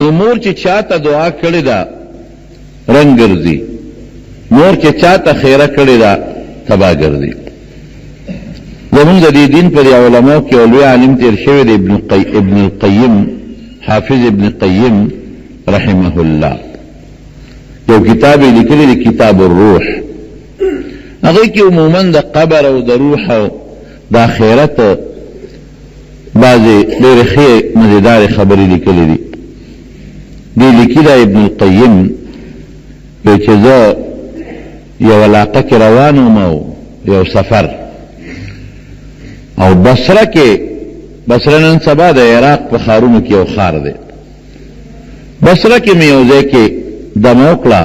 نو مور چې چاته دعا کړې ده رنګ ګرځي، مور چې چاته خیره کړې ده تباه ګرځي. زمونږ د دې دین په دې علماو کې یو لوی عالم تېر شوی دی، ابن القیم، حافظ ابن قیم رحمه الله، یو کتاب یې لیکلی دی کتاب الروح. هغې کې عموما د قبر او د روح او د آخرت بعضې ډېرې ښې مزېدارې خبرې لیکلې دي. دی لیکي دا ابن القیم وایي چې زه یو علاقه کې روان وم او یو سفر او بصره کې، بصره نن سبا د عراق په ښارونو کې یو ښار دی، بصره کې مې یو ځای کې دمه وکړه،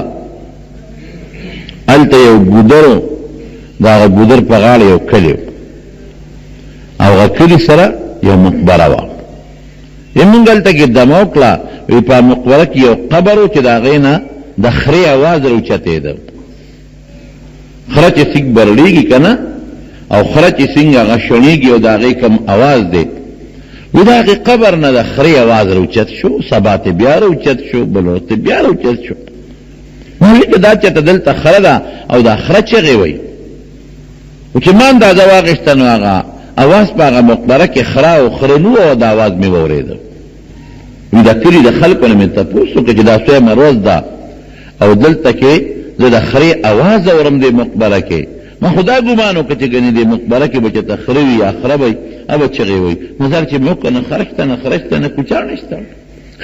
هلته یو ګودر و، د هغه ګودر په غاړه یو کلی و او هغه کلي سره یو مقبره وه. موږ هلته کې دمه وکړه، وایي په مقبره کې یو قبر و چې د هغې نه د خرې اواز راوچتېده. خره چې څنګه برړېږي که نه، او خره چې څنګه هغه شڼېږي او د هغې کوم اواز دی، وایي د هغې قبر نه د خرې اواز راوچت شو، سبا ته بیا راوچت شو، بل ورځ ته بیا راوچت شو. ما ویل چې دا چېرته دلته خره ده او دا خره چغې وایي. خو چې ما اندازه واخیسته نو هغه اواز په هغه مقبره کې خره او خره نه وو او دا اواز مې واورېده. وي د کلي د خلکو نه مې تپوس وکړ چې دا څویمه ورځ ده او دلته کې زه د خرې اواز اورم دې مقبره کې. ما خو دا ګومان وکړ چې ګنې دې مقبره کې به چېرته خره وي یا خره به وي هغه به چغې وهي. نظر چې مې وکړ نه خره شته نه خره شته نه کوچاڼی شته.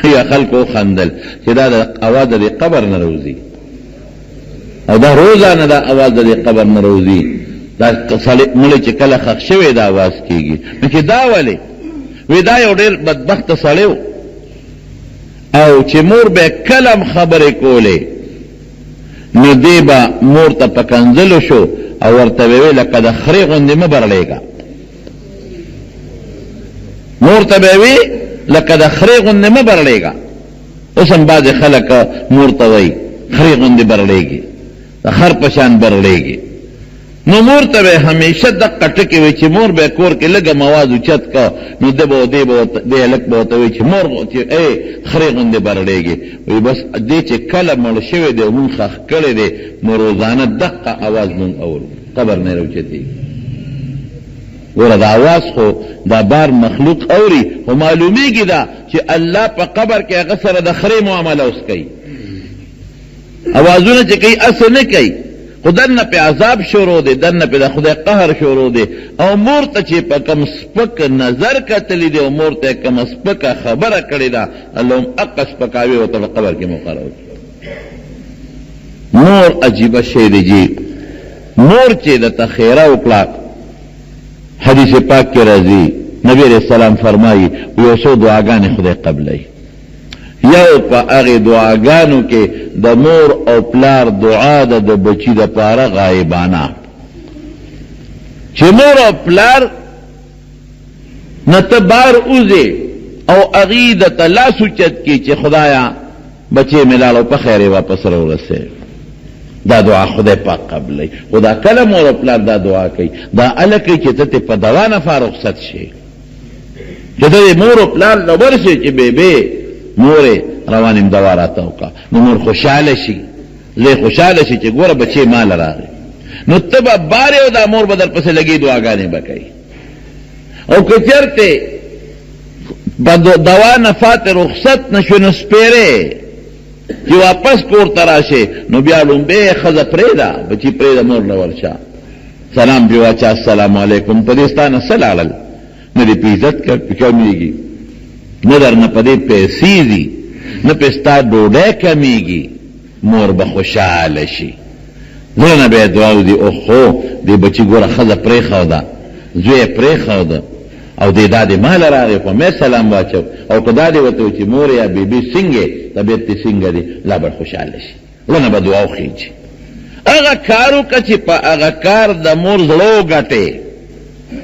یا خلکو وخندل چې دا د اواز د دې قبر نه راوځي او دا روزانه دا اواز د دې قبر نه راوځي، دا سړی مړی چې کله ښخ شوی دا اواز کېږي. نو چې دا ولې؟ وی دا یو ډېر بدبخته سړی و او چې مور به کله هم خبرې کولې نو دی به مور ته په کنځلو شو او ورته به ویې لکه د خرې غوندې مه برړېږه. مور ته به وي لکه د خرې غوندې مه برړېږه. اوس هم بعضې خلک مور ته وایي خرې غوندې برړېږي، د خر په شان برړېږي. نو مور ته به همیشه دقه ټکې وي چې مور به کور کې لږ هم اواز اوچت کړ نو ده به دی به دی هلک به ورته وایي چې مور چې ای خرې غوندې برړېږي. وایي بس دی چې کله مړ شوی دی او مونږ ښخ کړی دی نو روزانه دقه اواز مونږ اورو، قبر نه راوچتېږي. ګوره دا اواز خو دا بار مخلوق اوري خو معلومیږي دا چې الله په قبر کې هغه سره د خرې معامله اوس کوي. اوازونه چې کوي هسې نه کوي، خو دننه پې عذاب شروع دی، دننه پې د خدای قهر شروع دی. او مور ته چې په کوم سپک نظر کتلی دی او مور ته یې کومه سپکه خبره کړې ده، الله هم هقه سپکاوی ورته په قبر کې مقرر کړي. مور عجیبه شی دی جی، مور چې درته ښېرا وکړه، حدیث پاک کې راځي، نبي علیه السلام فرمایي، یو څو دعاګانې خدای قبلوي. یو په هغې دعاګانو کې د مور او پلار دعا ده د بچي دپاره غایبانه، چې مور او پلار نه ته بار وځې او هغوی درته لاس اوچت کړي چې خدایه بچی مې لاړ او په خیر یې واپس راورسوې. دا دعا خدای پاک قبلوي. خو دا کله مور او پلار دا دعا کوي؟ دا هله کوي چې ته ترې په دوا نفع رخصت شې، چې ته دې مور او پلار له ورشې چې بېبې مورې روان یم دوا راته وکړه، نو مور خوشحاله شي، زوی خوشحاله شي چې ګوره بچی ماله راغی. نو ته به بارې او دا مور به درپسې لګي دعاګانې به کوي. او که چېرته په دوا نفع ته رخصت نه شوې نو سپېرې چې واپس کور ته راشې نو بیا لومبی ښځه پرېږده، بچي پرېږده، مور له ورشه سلام پرې واچه، السلام علیکم، په دې ستا نه څه لاړل؟ نه دې په عزت کمېږي، نه درنه په دې پیسې ځي، نه پرې ستا ډوډۍ کمېږي. مور به خوشحاله شي، زړه نه به یې دعا وځي، اوخو دې بچي ګوره ښځه پرېښوده، زوی یې پرېښوده او دې دا دې ماله راغی خو مې سلام واچو، او که دا دې ورته وویل چې مورې یا بې بې څنګه یې، طبیعت دې څنګه دی، لا به خوشحاله شي، زړه نه به دعا وخېژي. هغه کار وکړه چې په هغه کار د مور زړه وګټې،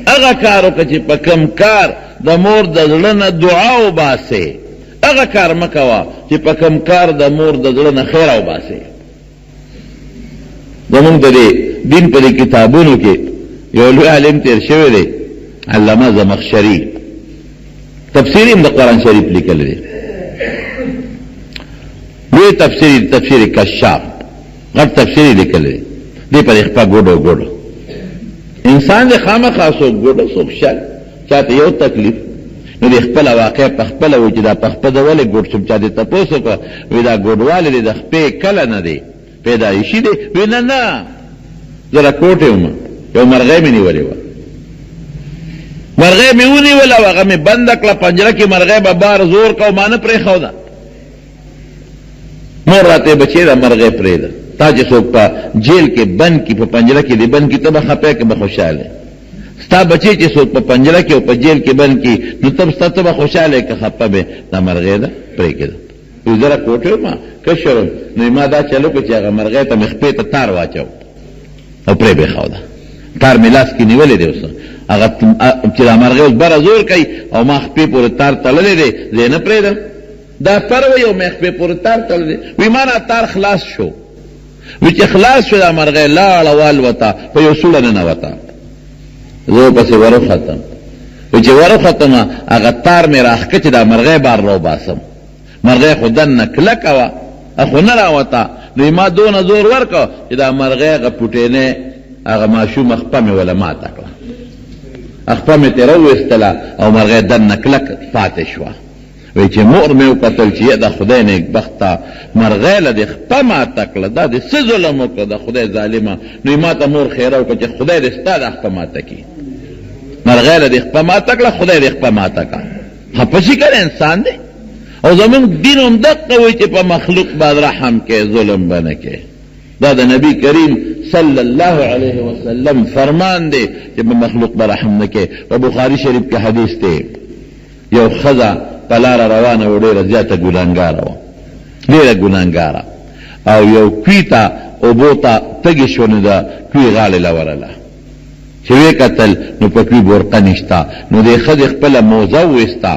هغه کار وکړه چې په کوم کار د مور د زړه نه دعا وباسې، هغه کار مه کوه چې په کوم کار د مور د زړه نه خیر راوباسې. زمونږ د دې دین په دې کتابونو کې یو لوی عالم تېر شوی دی، علامه زمخشري، تفسیر یې هم د قرآن شریف لیکلی دی. لوی تفسیر تفسیر کشاف غټ تفسیر یې لیکلی دی. دې په دې خپه ګوډو ګوډو انسان دی، خامخا څوک ګوډو څوک شل، چاته یو تکلیف. نو دې خپله واقعه په خپله وایي چې دا په خپه زه ولې ګوډ شوم؟ چا دې تپوس وکړ، وایي دا ګوډوالی دې د خپې کله نه دی پیدایشي دی؟ وایي نه نه، زه د کوټې وم، یو مرغۍ مې نیولې وه، مرغۍ مې ونیوله او هغه مې بنده کړه پنجره کې، مرغۍ به بار زور کو، ما نه پرېښوده. مور راته بچې دا مرغۍ پرېږده، تا چې څوک په جیل کې بند کړي، په پنجره کې دې بند کړي، ته به خپه یې که به خوشحاله یې؟ ستا بچی چې څوک په پنجره کې او په جیل کې بند کړي نو ته ستا ته به خوشحاله یې که خپه به؟ دا مرغۍ ده پرې کېده. وایي زه کوټې وم، کشر وم، نو ما دا چل وکړ چې هغه مرغۍ ته مې خپې ته تار واچو او پرې به ښوده. تار مې لاس کې نیولی دی، اوس هغه چې دا مرغۍ اوس بره زور کوي او ما خپې پورې تار تړلی دی، زه یې نه پرېږدم. دا پر وایي او مې خپې پورې تار تړلی. وایي ما نه تار خلاص شو. وی چې خلاص شو دا مرغۍ لاړه والوته، په یو سوړه ننوته. زه ورپسې وروختم. وی چې وروختم هغه تار مې راښکه چې دا مرغۍ بار راوباسم. مرغۍ خو دننه کلکه وه، خو نه راوته. نو ما دونه زور ورکړ چې دا مرغۍ هغه پوټینی هغه ماشومه خپه مې وله ماته کړه. خپه مې ترې راوویستله او مرغۍ دننه کلک پاتې شوه. وایي چې مور مې وکتل چې د خدای نېکبخته مرغۍ له دې خپه ماته کړه، دا دې څه ظلم وکړ د خدای ظالمه. نو یې ماته مور ښېرا وکړه چې خدای دې ستا دا خپه ماته کړي. مرغۍ له دې خپه ماته کړه، خدای دې خپه ماته کړه. خپه شي که نه، انسان دی. او زمونږ دین هم دقه وایي چې په مخلوق باندې رحم کوې، ظلم به نه کوې. دا د نبی کریم صلی الله علیه وسلم فرمان دی چې په مخلوق به رحم نه کوې. په بخاري شریف کې حدیث دی، یو ښځه په لاره روانه وه، ډېره زیاته ګناهګاره وه، ډېره ګناهګاره، او یو کوی ته اوبو ته تږې شوه، نو د کوی غاړې له ورله، چې ویې کتل نو په کوی بورقه نشته، نو دې ښځې خپله موزه وویسته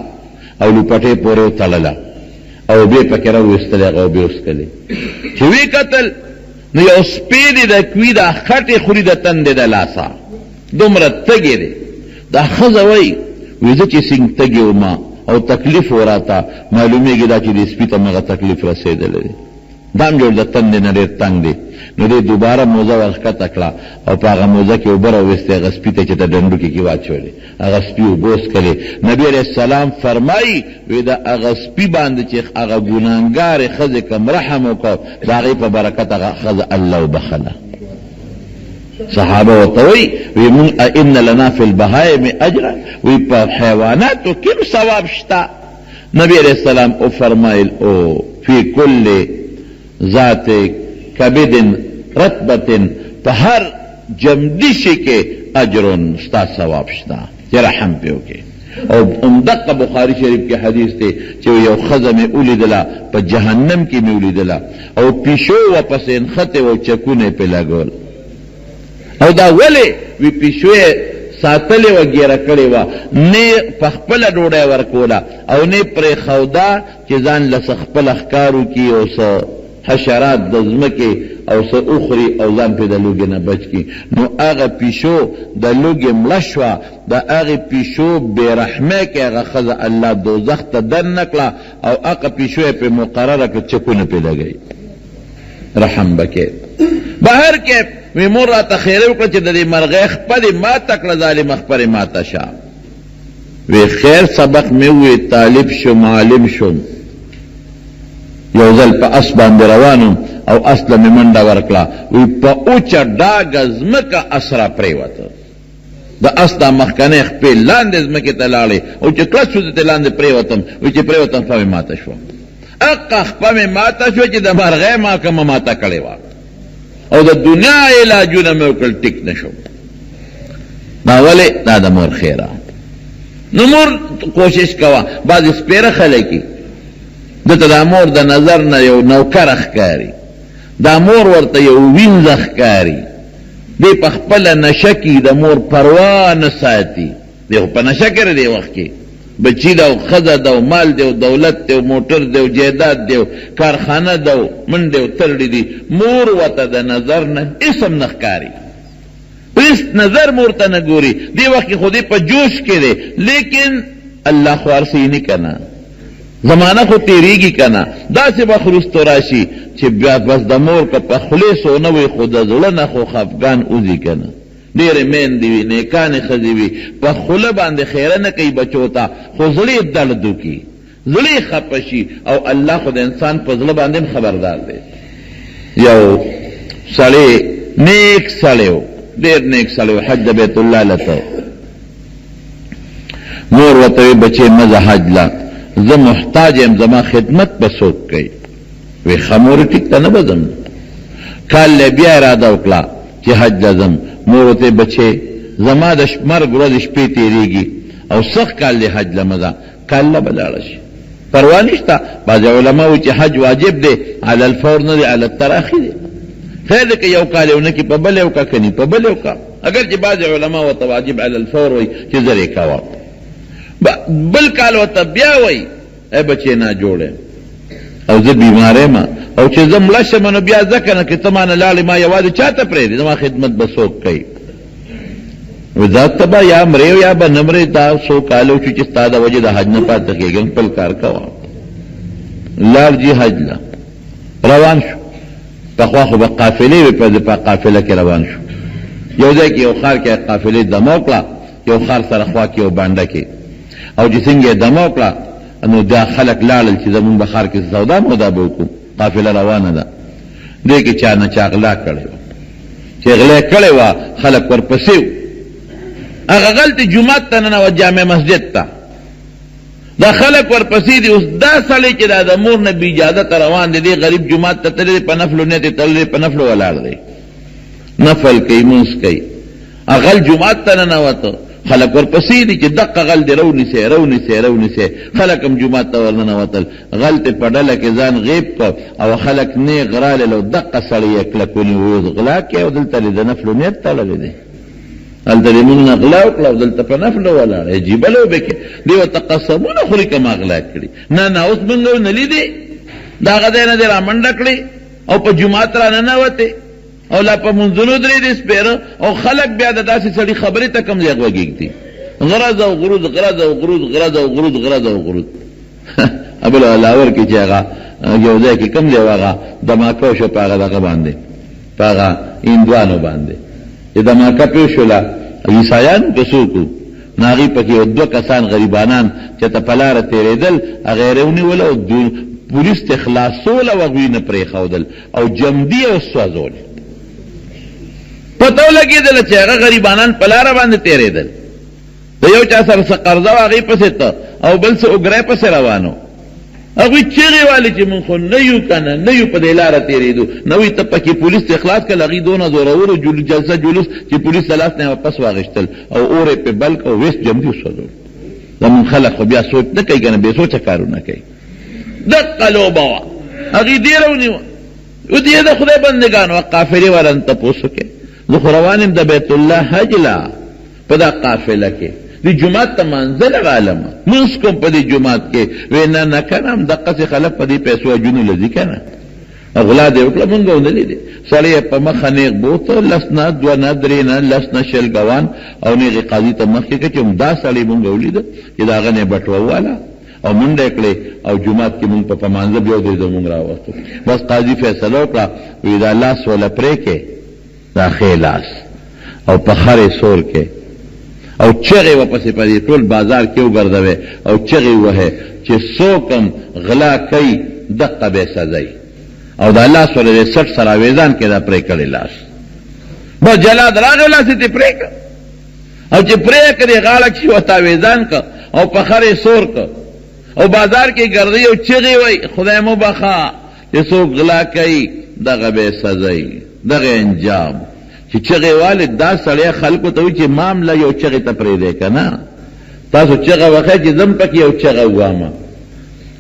او لوپټې پورې وتړله او اوبه یې پکې راوویستلې، هغه اوبه یې وڅښلې. چې ویې کتل نو یو سپی دی د کوی دا خټې خوري د تندې د لاسه، دومره تږی دی. دا ښځه وایي، وایي زه چې څنګه تږی وم او تکلیف و راته، معلومېږي دا چې دې سپي ته هم هغه تکلیف رسېدلی دی، دا هم جوړ د تندې نه ډېر تنګ دی. نو دې دوباره موزه ورښکته کړه او په هغه موزه کې اوبه راوویستې، هغه سپي ته چې ته ډنډوکې کې واچولې، هغه سپي اوبه وڅښلې. نبي علیه السلام فرمایي، وایي د هغه سپي باندې چې هغه ګناهګارې ښځې کوم رحم وکړ، د هغې په برکت هغه ښځه الله وبخښله. صحابه ورته وایي، وایي مونږ ان لنا فی البهائم اجرا، وایي په حیواناتو کې هم ثواب شته. نبی علیه السلام وفرمایل، او فی کل ذات کبد رطبة، په هر جمدي شي کې اجر، ستا ثواب شته چې رحم پرې وکړې. او همدقه بخاري شریف کې حدیث دی چې یو ښځه مې ولیدله، په جهنم کې مې ولیدله، او پیشو ورپسې نښتې وه او چکونه یې پرې لګول. او دا ولې؟ وي پیشو یې ساتلې وه، ګیره کړې وه، نه یې په خپله ډوډۍ ورکوله او نه یې پرېښوده چې ځان له څه خپله ښکار وکړي او څه حشرات د ځمکې او څه وخوري او ځان پرې د لوږې نه بچ کړي. نو هغه پیشو د لوږې مړه شوه. د هغې پیشو بې رحمۍ کې هغه ښځه الله دوزخ ته دننه کړه او هغه پیشو یې پرې مقرره کړه چکونه پرې لګوي. رحم به کې بهر کې وی مور راته خیره وکړه چې د دې مرغۍ خپه دې ماته کړه، ظالمه خپه دې ماته شه. وی خیر سبق مې ووی، طالب شوم، عالم شوم. یو ځل په اس باندې روان وم او اس له مې منډه ورکړه، وی په اوچه ډاګه ځمکه اس را پرېوته. د اس دا مخکنۍ خپې لاندې ځمکې ته لاړې او چې کلچ شو زه ترې لاندې پرېوتم. وایي چې پرېوتم خپه مې ماته شوه، اقه خپه مې ماته شوه چې د مرغۍ ما کومه ماته کړې وه او د دنیا علاجونه مې وکړل ټیک نه شو. دا ولې؟ دا د مور ښېرا. نو مور کوشش کوه، بعضې سپېره خلک دي، ده ته دا مور د نظر نه یو نوکره ښکاري، دا مور ورته یو وینځه ښکاري، دی په خپله نشه کی د مور پروا نه ساتی، دی خو په نشه کی دی وخت کی بچی ده او ښځه ده او مال دی او دولت دی او موټر دی او جایداد دی او کارخانه ده او منډې او ترړې دي، مور ورته د نظر نه هیڅ هم نه ښکاري، په هیڅ نظر مور ته نه ګوري، دې وخت کی خو دی په جوش کی دی، لیکن الله خو هر څه ویني کنه. زمانه خو تېرېږي که نه، داسې وخت وروسته راشي چې بیا بس د مور که په خولې څونه وي خو د زړه نه خو خفګان وځي که نه. ډېرې میندې وي، نیکانې ښځې وي، په خوله باندې ښېره نه کوي بچو ته، خو زړه یې دړد وکړي، زړه یې خپه شي او الله خو د انسان په زړه باندې هم خبردار دی. یو سړی نیک سړی و، ډېر نیک سړی و، حج د بیت الله له ته. مور ورته وی بچې مه ځه حج له، زه محتاج یم، زما خدمت به څوک کوي؟ وی ښه مورې ټیک ده نه به ځم. کال له بیا اراده وکړه چې حج له ځم، مور ورته وی بچې زما د مرګ ورځې شپې تېرېږي او سږ کال دې حج له مه ځه، کال له به لاړه شي پروا نشته. بعضې علما وایي چې حج واجب دی علی الفور نه دی علی التراخي دی، خیر دی که یو کال یې ونه کړي په بل یې وکړه، که نی په بل یې وکړه. اګر چې بعضې علما ورته واجب علی الفور وایي چې زر یې کوه، بل کال ورته بیا وایي ای بچې نا جوړ یم او زه بیمار یم او چې زه مړه شم نو بیا ځه که نه که ته مانه لاړې ما یوازې چاته پرېږدې، زما خدمت به څوک کوي؟ نو دا ته به یا مرې او یا به نه مرې، دا څو کاله وشو چې ستا د وجې د حج نه پاتې کېږم، خپل کار کوه. لاړ جي حج له روان شو. پخوا خو به قافلې وې، په په قافله کې روان شو. یو ځای کې یو ښار کې قافلې دمه وکړه، یو ښار سره خوا کې یو بانډه کې، او چې څنګه یې دمه وکړه نو دا خلک لاړل چې زمونږ به ښار کې سودا مودا به وکړو، قافله روانه ده. دې کې چا نه چا غلا کړې وه، چې غلا یې کړې وه خلک ورپسې وو. هغه غل چې جومات ته ننوت، جامع مسجد ته، دا خلک ورپسې دي. اوس دا سړی چې دا د مور نه بې اجازته روان دی، دی غریب جومات ته تللی دی، په نفلو نیت یې تړلی دی، په نفلو ولاړ دی، نفل کوي، لمونځ کوي. غل جومات ته ننوت، خلک ورپسې دي چې دقه غل دې راونیسې راونیسې راونیسې. خلک هم جومات ته ورننوتل، غل ترې په ډله کې ځان غیب کړ او خلک نېغ رالل او دقه سړی یې کلک ونیو، اوس غلا کوې او دلته دې د نفلو نیت تړلی دی، هلته دې مونږ نه غلا وکړه او دلته په نفلو ولاړ، عجیبه لوبې کوې. دی ورته قسمونه خوري که ما غلا کړي، نه نه اوس مونږ ونه لیدې، د هغه ځای نه دې رامنډه کړې او په جومات راننوتې او لا په منځونو درېدې سپېره، او خلک بیا د داسې سړي خبرې ته کوم ځای غوږ ږدي؟ غرض او غروز، غرض او غروز، غرض او غروز، غرض او غروز. بل لاور کې چې هغه یو ځای کې کوم ځای هغه دماکه وشوه په هغه دغه باندې، په هغه هندوانو باندې چې دماکه پرې شوله، عیسایانو که څوک وو، نو هغوی پکې یو دوه کسان غریبانان چې ته په لاره تېرېدل هغه یې راونیول او پولیس ته خلاصول او هغوی نه پرېښودل او جمدي یې وسوځول. پته ولګېدله چې هغه غریبانان په لاره باندې تېرېدل، د یو چا سره څه قرضه وه هغې پسې ته او بل څه اوګری پسې روان و. هغوی چیغې والې چې مونږ خو نه یو که نه، نه یو په دې لاره تېرېدو، نه وایي ته پکې پولیس ته خلاص کړل. هغوی دونه زورور و جلسه جلوس چې پولیس له لاس نه یې واپس واخیستل او اور یې پرې بل کړ او ویس جمدي وسوځول. زمونږ خلک خو بیا سوچ نه کوي که نه، بې سوچه کارونه کوي. دقه لوبه وه، هغوی ډېره ونیوه. ودې د خدای بندګانو قافلې والا نه تپوس وکړئ، زه خو روان یم د بیت الله حج له، په دا قافله کې دې جومات ته مانځه له رالم، لمونځ کوم په دې جومات کې. وې نه نه که نه، همدقسې خلک په دې پیسو حجونو له ځي که نه، غلا دې وکړه مونږ ونه لیدې. سړی یې په مخه نېغ بوته، لس نه دوه نه درې نه لس نه شل ګوان، او نېغ یې قاضي ته مخکې کړ چې همدا سړی مونږ ولیده چې د هغه نه یې بټوه وواله او منډه یې کړې او جومات کې مونږ په پمانځه بیا ودرېدو، مونږ راوستو. بس قاضي فیصله وکړه، وی دا لاس وله پرې کړې، دا ښی لاس، او په خر یې سور کړې او چغې ورپسې په دې ټول بازار کې وګرځوی او چغې ووهی چې څوک هم غلا کوي دقه به یې سزا وي. او دا لاس وله دې څټ سره اوېزان کړې، دا پرې کړی لاس. بس جلاد راغی لاس یې ترې پرې کړ او چې پرې یې کړ دې غاړه کښې ورته اوېزان کړ او په خر یې سور کړ او بازار کې ګرځي او چغې وایي خدای مو بخښه چې څوک غلا کوي دغه به یې سزا وي، دغه یې انجام. چې چغې والې دا سړی خلکو ته وایي چې ما هم لا یو چغې ته پرېږدی که نه، تاسو چغه وښیئ چې زه هم پکې یو چغه ووایم،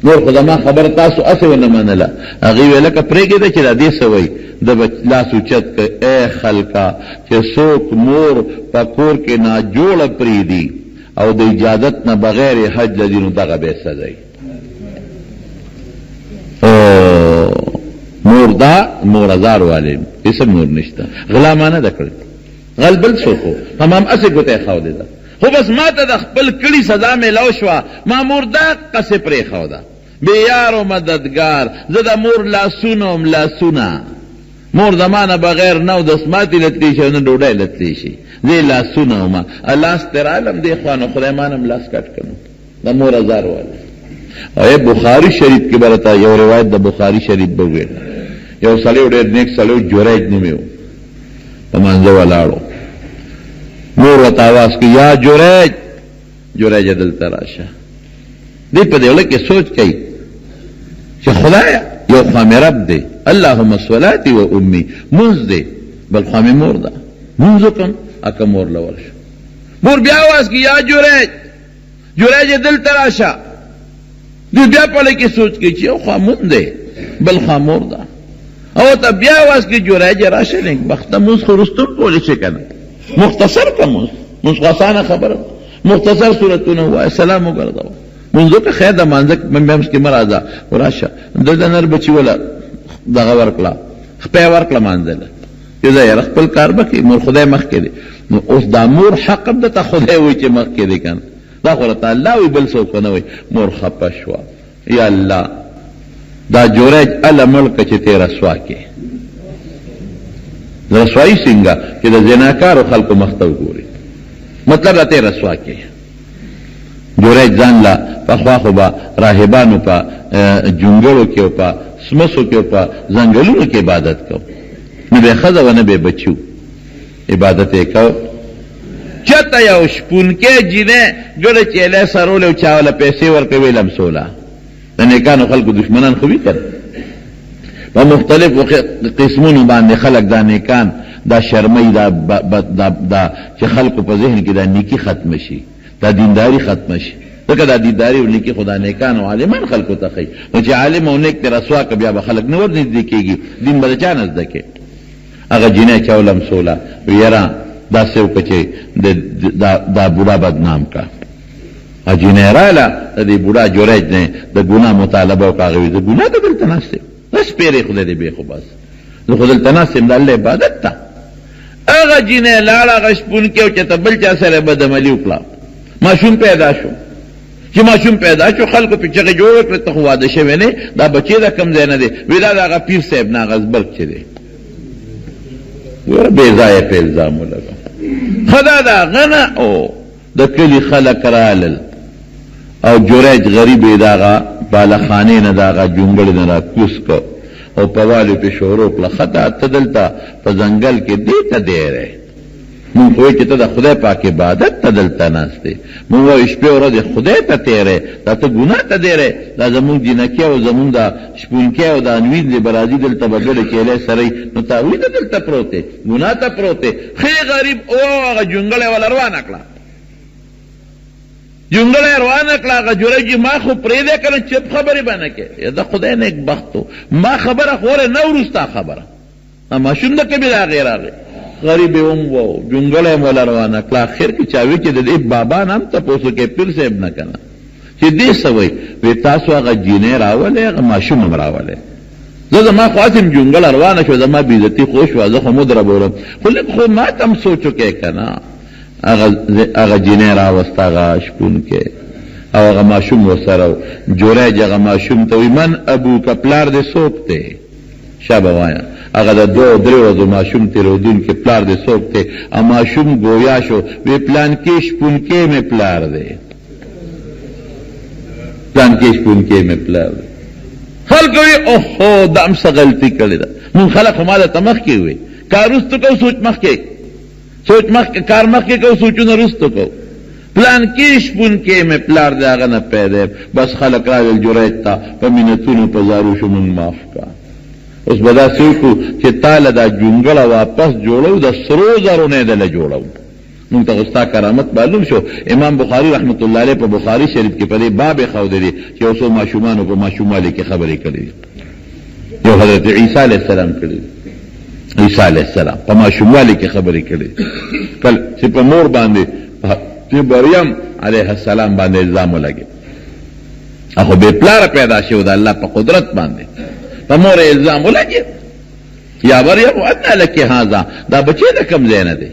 نور خو زما خبره تاسو هسې ونه منله. هغوی ویل لکه پرېږده چې دا دې څه وایي. ده به لاس اوچت کړ، ای خلکه چې څوک مور په کور کې ناجوړه پرېږدي او د اجازت نه بغیر یې حج له ځي نو دغه به یې سزا وي. او مور دا مور ازار والے هیڅ نور نشته، غلا ما نه ده کړې، غل بل څوک و، تمام هسې ګوته یې ښودې ده، خو بس ما ته د خپل کلي سزا میلاو شوه، ما مور دقسې پرېښوده. بې یار و مددګار، زه د مور لاسونه وم لاسونه، مور زما نه بغیر نه اودس ماتي له تللی شي او نه ډوډۍ له تللی شي، زه یې لاسونه وم، لاس ته رالم دې خوا نو خدای ما نه هم لاس کټ کړ نو د مور ازار واله. او بخاري شریف کې به راته یو روایت د بخاري شریف به وویل، یو سړی و ډېر نیک سړی و، جریج نومې و، په مانځه ولاړ و، مور ورته اواز کړي، یا جریج، جریجه دلته راشه. دی په دې زړه کې سوچ کوي چې خدایه یو خوا مې رب دی، اللهم صلاتي و امي، مونځ دی، بل خوا مې مور ده، مونځ وکړم اکه مور له ورشم. مور بیا اواز کوي، یا جریج، جریجه دلته راشه. دی بیا په زړه کې سوچ کوي چې یو خوا مونځ دی، بل خوا مور ده، او ته بیا اواز کوي، جریجه راشه نېکبخته، مونځ خو وروسته هم کولی شې که نه، مختصر که مونځ، مونځ خو اسانه خبره ده، مختصر سورتونه ووایه، سلام وګرځوه، مونځ وکړه، خیر د مانځه مې کې مه راځه، راشه دلته نر بچي وله دغه ورکړه، خپه یې ورکړه مانځه له، چې ځه یاره خپل کار به کوي، مور خدای مخکې دی، نو اوس دا مور حق هم درته خدای وایي چې مخکې دی که نه، دا خو راته الله وایي بل څوک خو نه وایي. مور خپه شوه، یا الله دا جوریج اله مړ که چې ته رسوا کې. رسوایی څنګه چې د زناکارو خلکو مخ ته وګوري، مطلب دا ته رسوا کې. جوریج ځان له پخوا خو به راهبانو په جونګړو کې او په سمسو کې او په ځنګلونو کې عبادت کو، نه به ښځه وه نه به بچي وو، عبادت یې کو. چېرته یو شپونکی جینۍ ګړه چیلی سرولې او چا وله پیسې ورکړې ویې لمسوله. د نیکانو خلکو دښمنان خو وي که نه؟ په مختلفو قسمونو باندې خلک دا نیکان دا شرموي، دا دا دا چې خلکو په ذهن کې دا نیکي ختمه شي، دا دینداري ختمه شي، ځکه دا دینداري او نیکي خو دا نیکان او عالمان خلکو ته ښیي، نو چې عالم او نیک ترې رسوا کړه بیا به خلک نه ورنږدې کېږي، دین به د چا نه زده کړې؟ هغه جینۍ چا ولمسوله، وی یاره داسې وکړه چې دا دا بوډا بدنام کړه. هغه جینۍ راله د دې بوډا جریج نه د ګناه مطالبه وکړه، هغه وی زه ګناه ته دلته ناست یم، دا سپېرې خدای دې بې خو بس زه خو دلته ناست یم د الله عبادت ته. هغه جینۍ لاړه هغه شپونکی او چې ته بل چا سره بدعملي وکړه، ماشوم پیدا شو. چې ماشوم پیدا شو خلکو پې چغې جوړې کړې، ته خو واده شوی نه، دا بچی د کوم ځای نه دی؟ وی دا د هغه پیر صاحب نه، هغه زبرګ چې دی. ګوره بې ځایه پې الزام ولګاوه. ښه دا د هغه نه او د کلي خلک رالل او جریج غریب یې د هغه بالاخانې نه د هغه جونګړې نه راکوز کړ او په والو پې شروع کړه، ښه دا ته دلته په ځنګل کې دې ته دېری، مونږ خو وایو چې ته د خدای پاک عبادت ته دلته ناست یې، مونږ وایو شپې ورځې خدای ته تېری، دا ته ګناه ته دېری، دا زمونږ جینکۍ او زمونږ دا شپونکی او دا نویندې به راځي دلته به ګډې چیلۍ سره وي، نو ته هغوی ته دلته پروت یې، ګناه ته پروت یې. ښې غریب او هغه جونګړه یې وله روانه کړه، جونګړه یې روانه کړه. هغه جوړه چې ما خو پرېږدی که نه چپ خبرې به نه کوې، د خدای نېکبختو ما خبره خو نه اورو ستا خبره. دا ماشوم د کومې راغی راغی غریب یې هم وو، جونګړه یې مولا روانه کړه. اخر کې چا وی چې د دې بابا نه هم تپوس وکړئ، پیر صاحب نه که نه، چې دې څه وایي؟ وی تاسو هغه جینۍ راولئ، هغه ماشوم هم راولئ. زه زما خو هسې هم جونګړه روانه شوه، زما بېعزتي خو شوه، زه خو مو دربولم، خو لږ خو ما ته هم سوچ وکړئ که نه. هغه هغه جینۍ راوسته، هغه شپونکی او هغه ماشوم ورسره و. جریج هغه ماشوم ته وایي، من ابوک، پلار دې څوک دی؟ شابه وایه هغه د دوو درې ورځو ماشوم تېرودونکی پلار دې څوک دی؟ او ماشوم ګویا شو، وی پلانکی شپونکی مې پلار دی، پلانکی شپونکی مې پلار دی. خلکو وی اوهو دا هم څه غلطي کړې ده. مونږ خلک خو ما درته مخکې وویل، کار وروسته کوو سوچ مخکې، سوچ مخکې، کار مخکې کوو سوچونه وروسته کوو. پلانکی شپونکی مې پلار دی هغه نه پیدا یم. بس خلک راغلل جریج ته په منتونو په زارو شو، مونږ معاف کړه. اوس به داسې وکړو چې تا له دا جونګړه واپس جوړوو، د سرو زرو نه یې دله جوړوو. مونږ ته خو ستا کرامت معلوم شو. امام بخاري رحمة الله علیه په بخاري شریف کې په دې باب ایښودی دی چې یو څو ماشومانو په ماشوموالي کې خبرې کړې دي. یو حضرت عیسی علیه السلام کړې دي. عیسی علیه السلام په ماشوموالي کې خبرې کړې دي، کله چې په مور باندې مریم علیه السلام باندې الزام ولګېد. خو بې پلاره پیدا شوی د الله په قدرت باندې په مور یې الزام ولګېد، یا مریم انا لک هذا، دا بچی د کوم ځای نه دی؟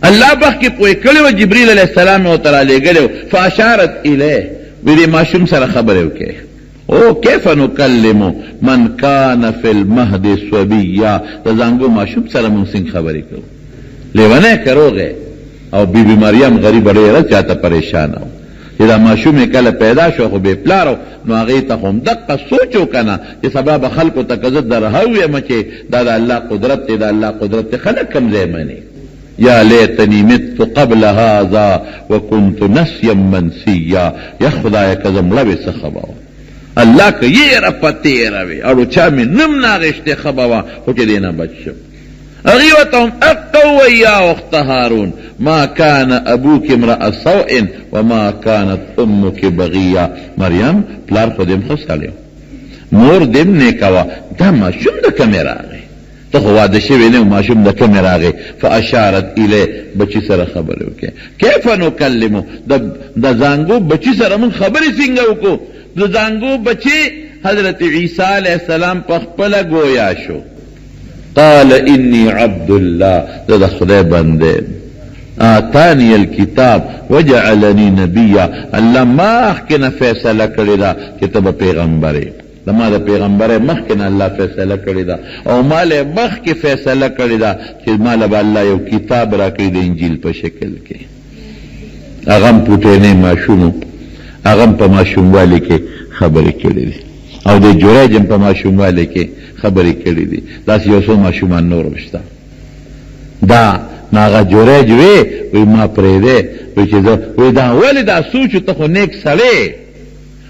الله مخکې پوه کړی و، جبریل علیه السلام یې ورته رالیږلی و، فاشارت الیه، وی دې ماشوم سره خبرې وکړې. او کیف نکلم من کان فی المهد صبیا، د زانګو ماشوم سره مونږ څنګه خبرې کوو؟ لیونی که روغ یې؟ او بی بی مریم غریبه ډېره زیاته پریشانه وه چې دا ماشوم یې کله پیدا شو خو بې پلاره و، نو هغې ته خو همدقه سوچ و که نه چې سبا به خلکو ته که زه درها ووایم چې دا د الله قدرت دی، د الله قدرت دی، خلک کوم ځای مني؟ یا لیتنی مت قبل هذا وکنت نسیا منسیا، یا خدایه که زه مړه وې څه ښه به وه، الله که یېره په تېره وې اړو چا مې نوم نه اخیستی ښه به وه، خو چې دې نه بچ شم. هغې ورته هم اقه وویل، یا اخت هارون ما کان ابوک امرأ سوء وما کانت امک بغیا، مریم پلار خو دې هم ښه سړی و، مور دې هم نېکه وه، دا ماشوم د کومې راغی؟ ته خو واده شوې نه، ماشوم د کومې راغی؟ فاشارت الیه، بچي سره خبرې وکړې. کیف نکلم، د زانګو بچي سره موږ خبرې څنګه وکړو؟ د زانګو بچی حضرت عیسی علیه السلام په خپله ګویا شو. قال انی عبد الله، زه د خدای بنده یم. آتانی الکتاب وجعلنی نبیا، الله مخکې نه فیصله کړې ده چې ته به پیغمبر یې. زما د پیغمبرۍ مخکې نه الله فیصله کړې ده او ما له مخکې فیصله کړې ده چې ما له به الله یو کتاب راکړي د انجیل په شکل کې. هغه هم پوټینی ماشوم و، هغه هم په ماشوموالي کې خبرې کړې دي او د جریج هم په ماشوموالي کې خبرې کړې دي. داسې یو څو ماشومان نور هم شته. دا نو هغه جریج وی، وی ما پرېږدی، وی چې زه، وی دا ولې دا سوچ، ته خو نیک سړی،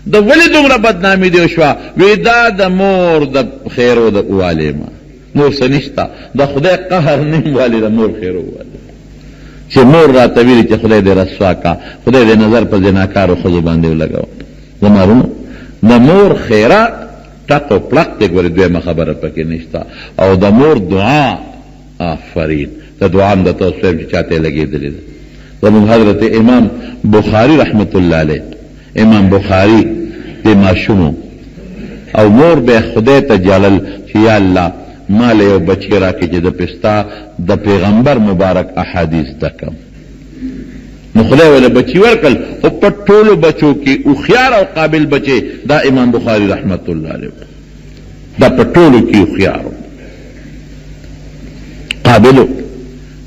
د ولې دومره بدنامي دې وشوه؟ وی دا د مور د خیرو د والې ما نور څه نشته، د خدای قهر نیم والې د مور خیرو والې چې مور راته ویلي چې خدای دې رسوا کا، خدای دې نظر په زناکارو ښځو باندې ولګوه. زما وروڼو د مور خیره ټق او پړق دی، ګورې دویمه خبره پکې نشته. او د مور دعا آفرین، د دعا هم درته اوس وایم چې چاته یې لګېدلې ده. زموږ حضرت امام بخاري رحمت الله علیه، امام بخاري د ماشومو او مور به خدای ته ژړل چې یا الله ما له یو بچی راکړې چې زه پرې ستا د پیغمبر مبارک احادیث زده کړم. نو خدای وله بچي ورکړل، خو په ټولو بچو کې هوښیار او قابل بچی دا امام بخاري رحمت الله علیه، دا په ټولو کې هوښیار و، قابل و.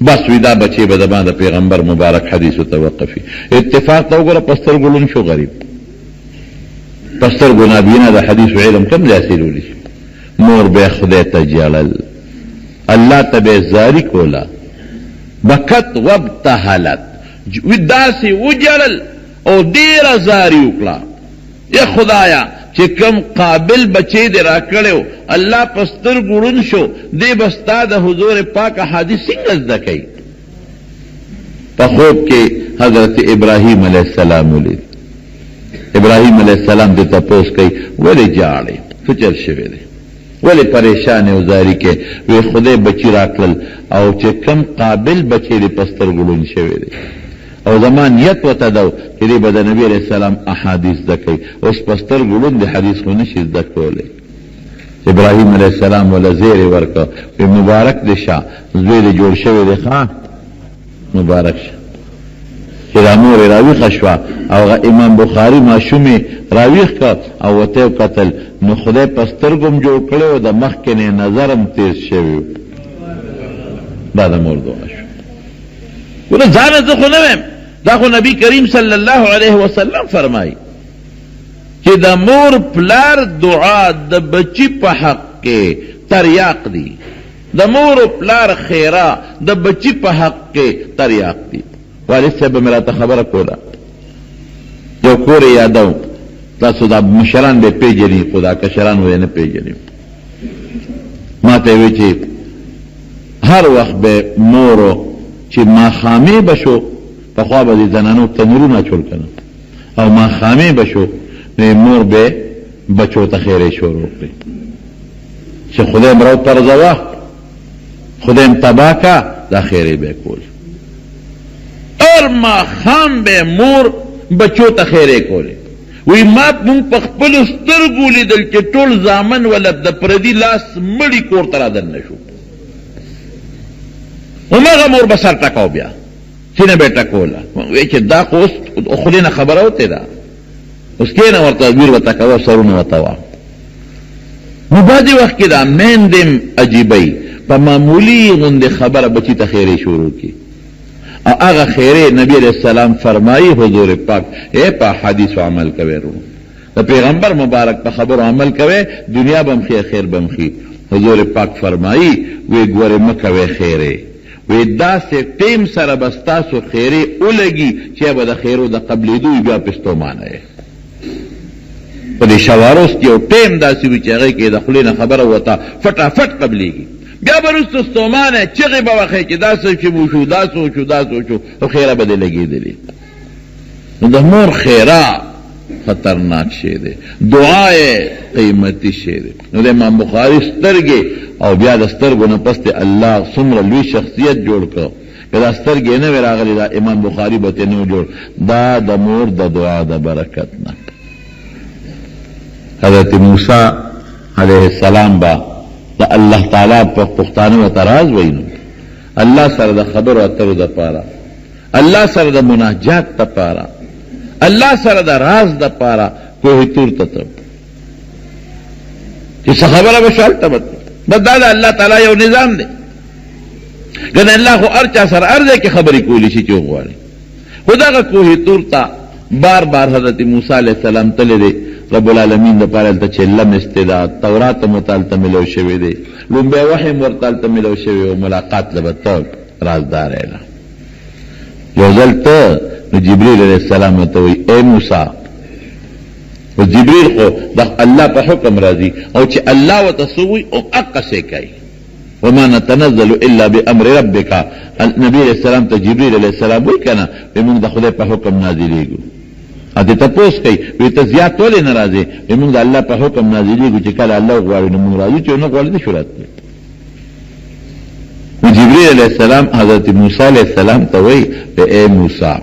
بس وی دا بچی به زما د پیغمبر مبارک حدیثو ته وقفي. اتفاق ته وګوره، په سترګو ړوند شو غریب، په سترګو نابینا، د حدیثو علم کوم ځای حاصلولی شي؟ مور به خدای ته ژړل، الله ته به زاري کوله، بکت وابتهلت، وی داسې وژړل او ډېره زاري وکړه، ای خدایه چې کوم قابل بچی دې راکړی و، الله په سترګو ړوند شو، دی به ستا د حضور پاک احادیث څنګه زده کوي؟ په خوب کې حضرت ابراهیم علیه السلام ولید. ابراهیم علیه السلام دې تپوس کوي، ولې ژاړې؟ څه چل شوی دی؟ ولې پریشان او زاري کې؟ وی خدای بچی راکړل او چې کوم قابل بچی دې په سترګو ړوند شوی دی او زما نیت ورته دا و چې دی به د نبي علیه السلام احادیث زده کوي، اوس په سترګو ړوند دی، حدیث خو نه شي زده کولی. ابراهیم علیه السلام وله زیری ورکړ، وی مبارک دې شه، زوی دې جوړ شوی دی، ښه مبارک شه. چې دا مور یې راویښه شوه او هغه امام بخاري ماشوم یې راویښ کړ او ورته یې وکتل، نو خدای په سترګو هم جوړ کړی و، د مخکې نه یې نظر هم تېز شوی و. دا د مور دعا شوه. ګوره ځانه زه خو نه وایم، دا خو نبی کریم صلی الله علیه وسلم فرمایي چې د مور پلار دعا د بچي په حق کې تریاق دي، د مور و پلار ښېرا د بچي په حق کې تریاق دي. والد صاحب به مې راته خبره کوله، یو کور یې یادوم، تاسو دا مشران به پېژني خو دا کشران به یې نه پېژني. ما ته یې وی چې هر وخت به مور چې ماښامې به شو، پخوا به د زنانو تنورونه اچول که نه، او ماښامې به شو نو یې مور به بچو ته خیرې شروع کړې چې خدای م راوپرځوه، خدای م تباه که، دا خیرې به یې کولې. هر ماښام به مور بچو ته خیرې کولې. وی ما مونږ په خپلو سترګو لیدل چې ټول زامن وله د پردي لاس مړي کور ته رادننه شو. هماغه مور به سر ټکاو، بیا سینه به یې ټکوله. مونږ وی چې دا خو اوس خولې نه خبره وتې ده. اوس کېنه ورته ویر ورته کوه، سرونه ورته وه. نو بعضې وخت کې دا میندې هم عجیبه وي، په معمولي غوندې خبره بچي ته خیرې شروع کړي، او هغه خیرې نبي علیه السلام فرمایي، حضور پاک ای په احادیثو عمل کوئ وروڼو، د پیغمبر مبارک په خبرو عمل کوئ، دنیا به هم ښي اخر به هم ښي. حضور پاک فرمایي، وی ګورې مه کوئ خیرې، وی داسې ټیم سره به ستاسو خیرې ولګي چې به د خیرو د قبلېدو وي، بیا پرې ستومانه یې. په دې شواروز کې یو ټیم داسې وي چې هغې کې د خولې نه خبره ووته فټافټ قبلېږي، بیا به وروسته ستومانه یې، چغې به وهې چې دا څه چې وشو، دا څه وشو، دا څه وشو، خو خیره به دې لګېدلې. نو د مور خیره خطرناک شی دی، دعا یې قیمتي شی دی. نو د امام بخاري سترګې او بیا د سترګو نه پس ته الله څومره لوی شخصیت جوړ کړ، که دا سترګې نه وې راغلې دا امام بخاري به ترې نه و جوړ، دا د مور د دعا د برکت نه. حضرت موسی علیه السلام به د الله تعالی په پښتانه ورته راز وایي، نو الله سره د خبرو اترو دپاره، الله سره د مناجات دپاره، الله سره د راز دپاره کوه تور ته ته چې څه خبره به شو هلته به بس دا د الله تعالی یو نظام دی. کنه الله خو هر چا سره هر ځای کې خبرې کولی شي چې وغواړي، خو دغه کوه تور ته بار بار حضرت موسی علیه السلام تللی دی، رب العالمین دپاره هلته چله هم ایستې ده، تورات هم ورته هلته میلاو شوی دی، لومبی وحی هم ورته هلته میلاو شوی او ملاقات له به ته رازدار یې نه. یو ځل ته نو جبریل علیه السلام ورته وایي، ای موسی، اوس جبریل خو د الله په حکم راځي او چې الله ورته څه وایي هم هقسې کوي، وما نتنزل الا بامر ربک، نبی علیه السلام ته جبریل علیه السلام وایي که نه، وایي مونږ د خدای په حکم نازلېږو. ترې تپوس کوي، وایي ته زیات ولې نه راځې؟ وایي مونږ د الله په حکم نازلېږو، چې کله الله وغواړي نو مونږ راځو، چې ونه غواړي نه شو راتلی. نو جبريل عليه السلام حضرت موسی عليه السلام ته وایي، ای موسی،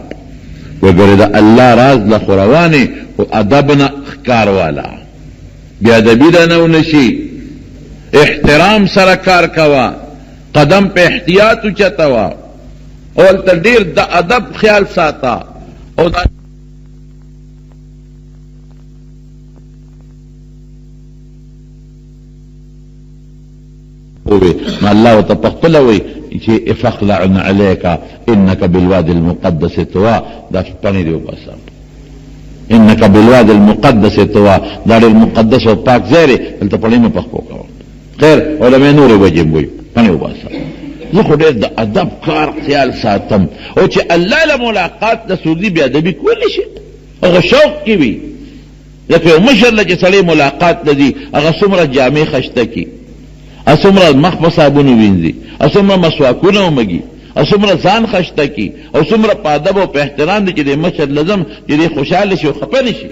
وګوره د الله راز له خو روان یې، خو ادب نه ښکار والا، بې ادبي درنه ونه شي، احترام سره کار کوه، قدم په احتیاط اوچتوه، او هلته ډېر د ادب خیال ساته، او دا ووی، نو الله ورته په خپله وایي چې فاخلع نعلیک انک بالوادي المقدس طوی، دا پڼې دې وباسه، انک بالوادي المقدس طوی، دا ډېر مقدس او پاک ځای دی، دلته پڼې مه په خپو کوه. خیر علماء نورې وجې هم وایي، پڼې وباسه. زه خو ډېر د ادب کار خیال ساتم، او چې الله له ملاقات له څوک ځي بې ادبي کولی شي، هغه شوق کې وي. لکه یو مشر له چې سړی ملاقات ته ځي، هغه څومره جامې خشته کړي، او څومره مخ په صابون ووینځي، او څومره مسواکونه ومږي، او څومره ځان خشته کړي، او څومره په ادب او په احترام دي چې دې مشر له ځم چې دی خوشحاله شي او خپه نه شي.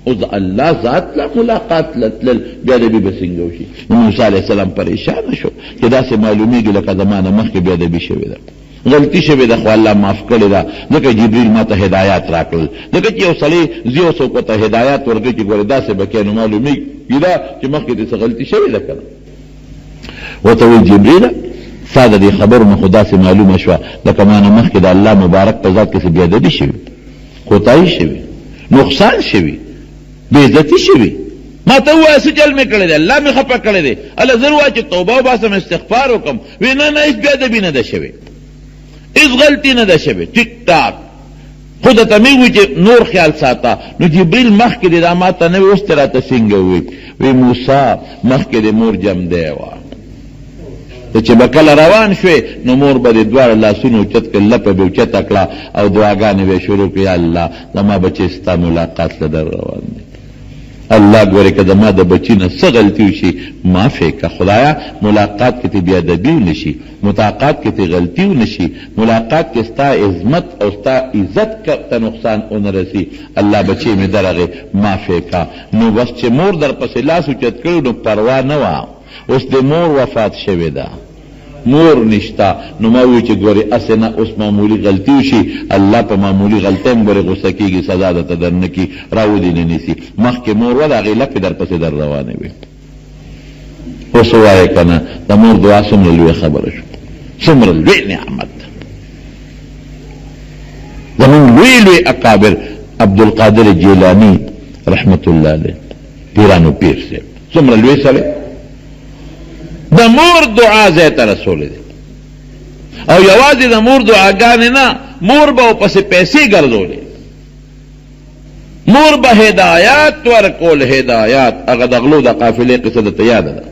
اوس د الله ذات له ملاقات له تلل بې ادبي به څنګه وشي؟ نو موسی علیه السلام پریشانه شو چې داسې معلومېږي لکه زما نه مخکې بې ادبي شوې ده. غلطي شوې ده خو الله معاف کړې ده، ځکه جبريل ماته هدايات راکړل، ځکه چې يو سړی ځي او څوک ورته هدايات ورکوي چې ګورې داسې به کوې نو معلومېږي دا چې مخکې دې څه غلطي شوې ده که نه. ورته وایي جبريله ستا د دې خبرو نه خو داسې معلومه شوه لکه ما نه مخکې د الله مبارک په ذات کې څه بې ادبي شوې، کوتاهي شوې، نقصان شوی، بې عزتي شوې، ما ته ووایه څه چل مې کړی دی، الله مې خفه کړی دی، هله زر ووایه چې توبه وباسم استغفار وکړم. وی نه نه، هېڅ بې ادبي نه ده شوې، هېڅ غلطي نه ده شوې، ټیک ټاک، خو درته مې وویل چې نور خیال ساته. نو جبریل مخکې دې دا ماته نه وي، اوس دې راته څنګه وویل؟ وی موسی مخکې دې مور جمدی وه، ته چې به کله روان شوې نو مور به دې دواړه لاسونه اوچت کړل، لپه به اوچته کړه او دعاګانې به یې شروع کړې، یا الله زما بچی ستا ملاقات له در روان دی، الله ګورې که زما د بچي نه څه غلطي وشي معاف یې کړه، خدایه ملاقات کې ترې بې ادبي ونه شي، متاقات کې ترې غلطي ونه شي، ملاقات کې ستا عظمت او ستا عزت ته نقصان ونه رسي، الله بچی مې درغی معاف یې کړه. نو بس چې مور درپسې لاس اوچت کړی نو پروا نه وه. اوس دې مور وفات شوې ده، مور نشته، نو ما وویل چې ګورې هسې نه اوس معمولي غلطي وشي، الله په معمولي غلطۍ هم ګورې غوسه کېږي، سزا درته در نه کړي، را ودې نه نیسي، مخکې مور وه د هغې لپې درپسې در روانې وې. اوس ووایه که نه د مور دعا څومره لویه خبره شوه، څومره لوی نعمت ده. زمونږ لوی لوی اکابر عبدالقادر جیلاني رحمت الله علیه پیرانو پیر صاحب څومره لوی سړی، د مور دعا ځای ته رسولې ده. او یوازې د مور دعاګانې نه، مور به ورپسې پیسې ګرځولې، مور به هدایات ورکول، هدایات. هغه د غلو د قافلې قصه درته یاده ده.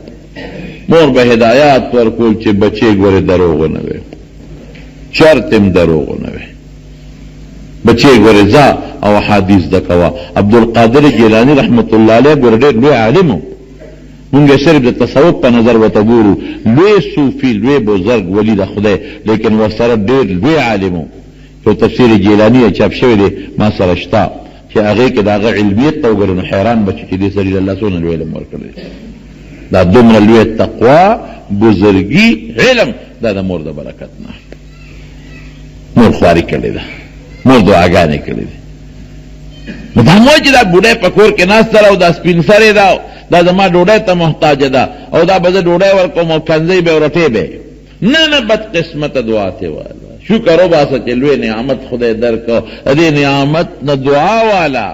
مور به هدایات ورکول چې بچې ګورې دروغ نه وي، چرته هم دروغ نه وي، بچې ګورې ځه او احادیث زده کوه. عبدالقادر جیلاني رحمت الله علیه ګورې ډېر لوی عالم و، مونږ یې صرف د تصوف په نظر ورته ګورو، لوی صوفي، لوی بزرګ، ولي د خدای، لیکن ورسره ډېر لوی عالم و. یو تفسیر جیلاني یې چاپ شوی دی، ما سره شته، چې هغې کې د هغه علمیت ته وګورې نو حیران به شې چې دې سړي له الله څونه لوی علم ورکړی دی. دا دومره لوی تقوا، بزرګي، علم، دا د مور د برکت نه. مور خواري کړې ده، مور دعاګانې کړې دي. نو دا مو چې دا بوډۍ په کور کې ناسته ده او دا سپین سرې ده، دا زما ډوډۍ ته محتاجه ده او دا به زه ډوډۍ ورکوم او کنځئ به او رټې به. نه نه، بدقسمته دعا ته والا شکر وباسه چې لوی نعمت خدای درکړ، د دې نعمت نه دعا والا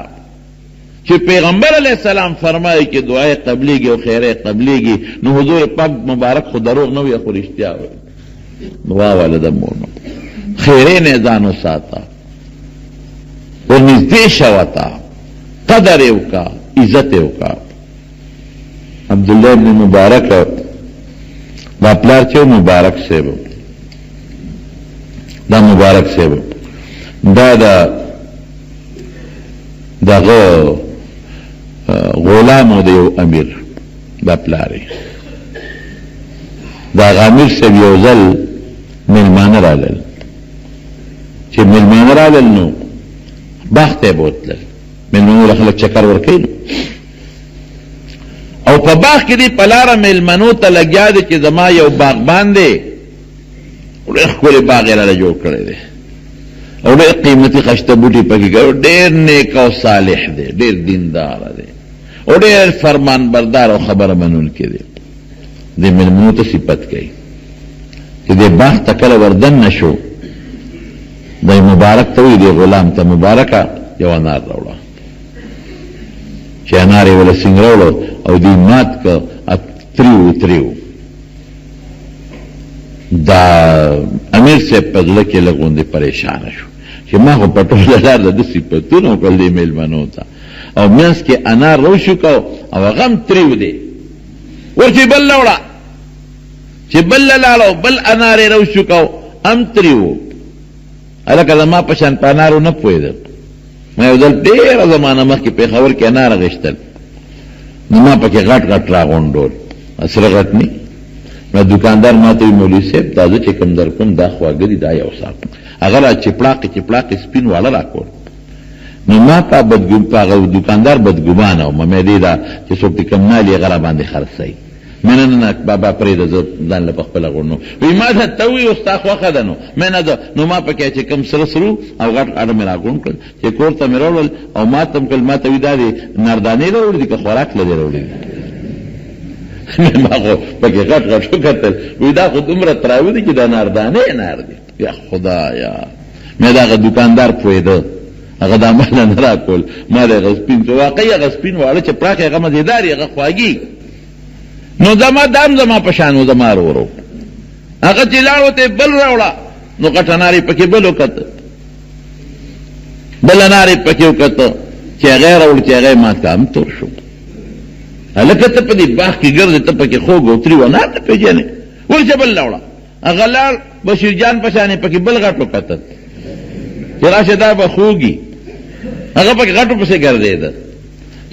چې پیغمبر علیه السلام فرمایي چې دعا یې قبلېږي او خیره یې قبلېږي، نو حضور پاک مبارک خو دروغ نه وایي، خو رښتیا وایي. دعا والا د مور نه خیرې نه ځان وساته، ورنږدې شه ورته، قدر یې وکړه، عزت یې وکړه. عبدالله ابن مبارک دا پلار چې مبارک صاحب، دا مبارک صاحب دا د دغه غلام و د یو امیر دا پلار یې. د هغه امیر صاحب یو ځل مېلمانه رالل، چې مېلمانه رالل نو باغ ته یې بوتلل، مېلمنو له خلک چکر ورکوي نو، او په باغ کې دی په لاره مېلمنو ته لګیا دی چې زما یو باغبان دی، ډېر ښکلی باغ یې راله جوړ کړی دی او ډېر قیمتي خشته بوټي پکې کوي، ډېر نیک او صالح دی، ډېر دیندار دی او ډېر فرمانبردار او خبره منونکی دی. دې مېلمنو ته صفت کوي چې دې باغ ته کله وردننه شو، دی مبارک ته وایي، دې غلام ته، مبارکه یو انار راوړه. چې انار یې وله سینګ راوړو او دی مات که، تریو تریو. دا امیر صاحب په زړه کې لږ غوندې پریشانه شو چې ما خو په ټوله لار د ده صفتونه وکړل دې مېلمنو ته، او منځ کې انار راوشوکاو او هغه هم تریو دی، ورچې بل راوړه. چې بل له لاړو بل انار یې راوشوکاو هم تریو. هلکه زما په شان په انارو نه پوهېده. ما یو ځل ډېره زمانه مخکې پېښور کې انار اخیستل، نو ما پکې غټ غټ راغونډول، سره غټ نی. نو دکاندار ما ته وی، مولوي صاحب دا زه چې کوم در کوم دا خواږه دي، دا یو ساعت هغه را چپړاقې چپړاقې سپین واړه راکول. نو ما په بدګم په هغه دکاندار بدګمانه وم، مې دی دا چې څوک دې کوم نالي هغه را باندې خرڅوي. مې نه نه نه بابا پرېږده، زه ځان له په خپله غونډوم. وی ما ته ته وی اوس ستا خوښه ده، نو مې نه ده. نو ما پکې چې کوم سره سرو او غټ غټ مې راغونډ کړل، چې کور ته مې راوړل او ما ته هم کړل، ما ته وی دا دې ناردانې له راوړي دي که خوراک له دې راوړي دي؟ ما خو پکې غټ غټ وکتل، وی دا خو دومره تراوه دي چې د ناردانې انار دي. یا خدایا، مې دا هغه دکاندار پوهېده، هغه دا ماله نه راکول. ما د هغه سپین، واقعي هغه سپین واړه چې پراخ هغه مزېدار هغه خواږي. نو زما دام زما په شان و، زما ورور هغه چې لاړ ورته بل راوړه، نو غټ انار یې پکې بل وکته، بل انار یې پکې وکته چې هغه یې راوړ، چې هغه یې مات کړه هم تور شو. هلکه ته په دې باغ کې ګرځې، ته پکې خوږ او تریو انار نه پېژنې، ورشه بل راوړه. هغه لاړ بشیر جان په شان یې پکې بل غټ وکتل چې راشه دا به خوږي، هغه پکې غټو پسې ګرځېده.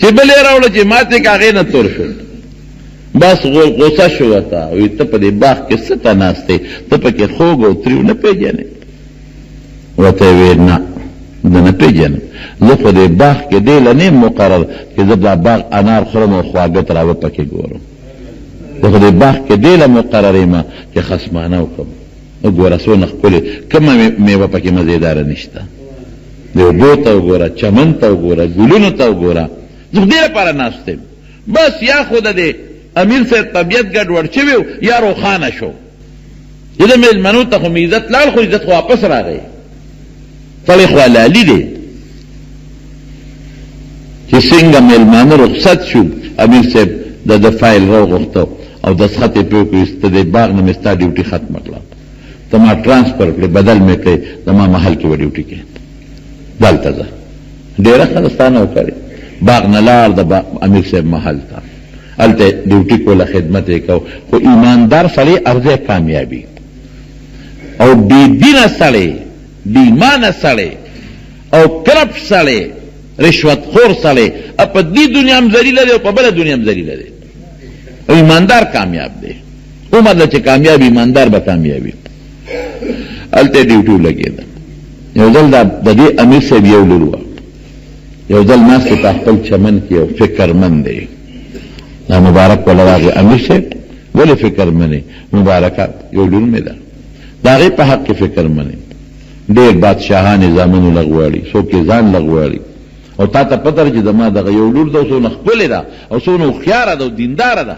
چې بل یې راوړه چې ماتې که هغې نه تور شو. بس غوسه شو ورته، وایي ته په دې باغ کې څه ته ناست یې، ته پکې خوږ او تریو نه پېژنې؟ ورته یې ویل نه زه نه پېژنم، زه خو دې باغ کې دې له نه یم مقرر چې زه دا باغ انار خورم او خواږه تراوه پکې ګورم، زه خو دې باغ کې دې له مقرر یم چې خصمانه وکړم. وګوره څونه ښکلې، کومه مېوه پکې مزېداره نشته، دې اوبو ته وګوره، چمن ته وګوره، ګلونو ته وګوره، زه خو دې لپاره ناست یم. بس یا خو د دې امیر صاحب طبیعت ګډوډ شوی یا روښانه شو چې د مېلمنو ته خو مې عزت لاړ، خو عزت خو واپس راغی، سړی خو حلالي دی. چې چې څنګه مېلمانه رخصت شو، امیر صاحب د ده فایل راوغوښته او دستخط یې پرې وکړ، ته دې باغ نه مې ستا ډیوټي ختمه کړه، ته ما ټرانسفر کړې، بدل مې کړې، زما محل کې به ډیوټي کوې، دلته ځه. ډېره ښه ده ستا نوکري. باغ نه لاړ د امیر صاحب محل ته، هلته یې ډیوټي کوله، خدمت یې کاوه. خو ایماندار سړی هر ځای کامیابي، او بې دینه سړی، بې ایمانه سړی او کرپټ سړی، رشوت خور سړی په دې دنیا هم ذلیله دی او په بله دنیا هم ذلیله دی. او ایماندار کامیاب دی، عمر له چې کامیاب ایماندار به کامیابي. هلته یې ډیوټي ولګېده. یو ځل دا د دې امیر صاحب یو لور وه، یو ځل ناست دی په خپل چمن کې او فکرمند دی. دا مبارک وله راغی، امیر صاحب ولې فکرمن یې؟ مبارکه یو لور مې ده، د هغې په حق کې فکرمن یم. ډېر بادشاهان یې زامنو له غواړي، څوک یې ځان له غواړي، او تا ته پته ده چې زما دغه یو لور ده او څونه ښکلې ده او څونه هوښیاره ده او دینداره ده،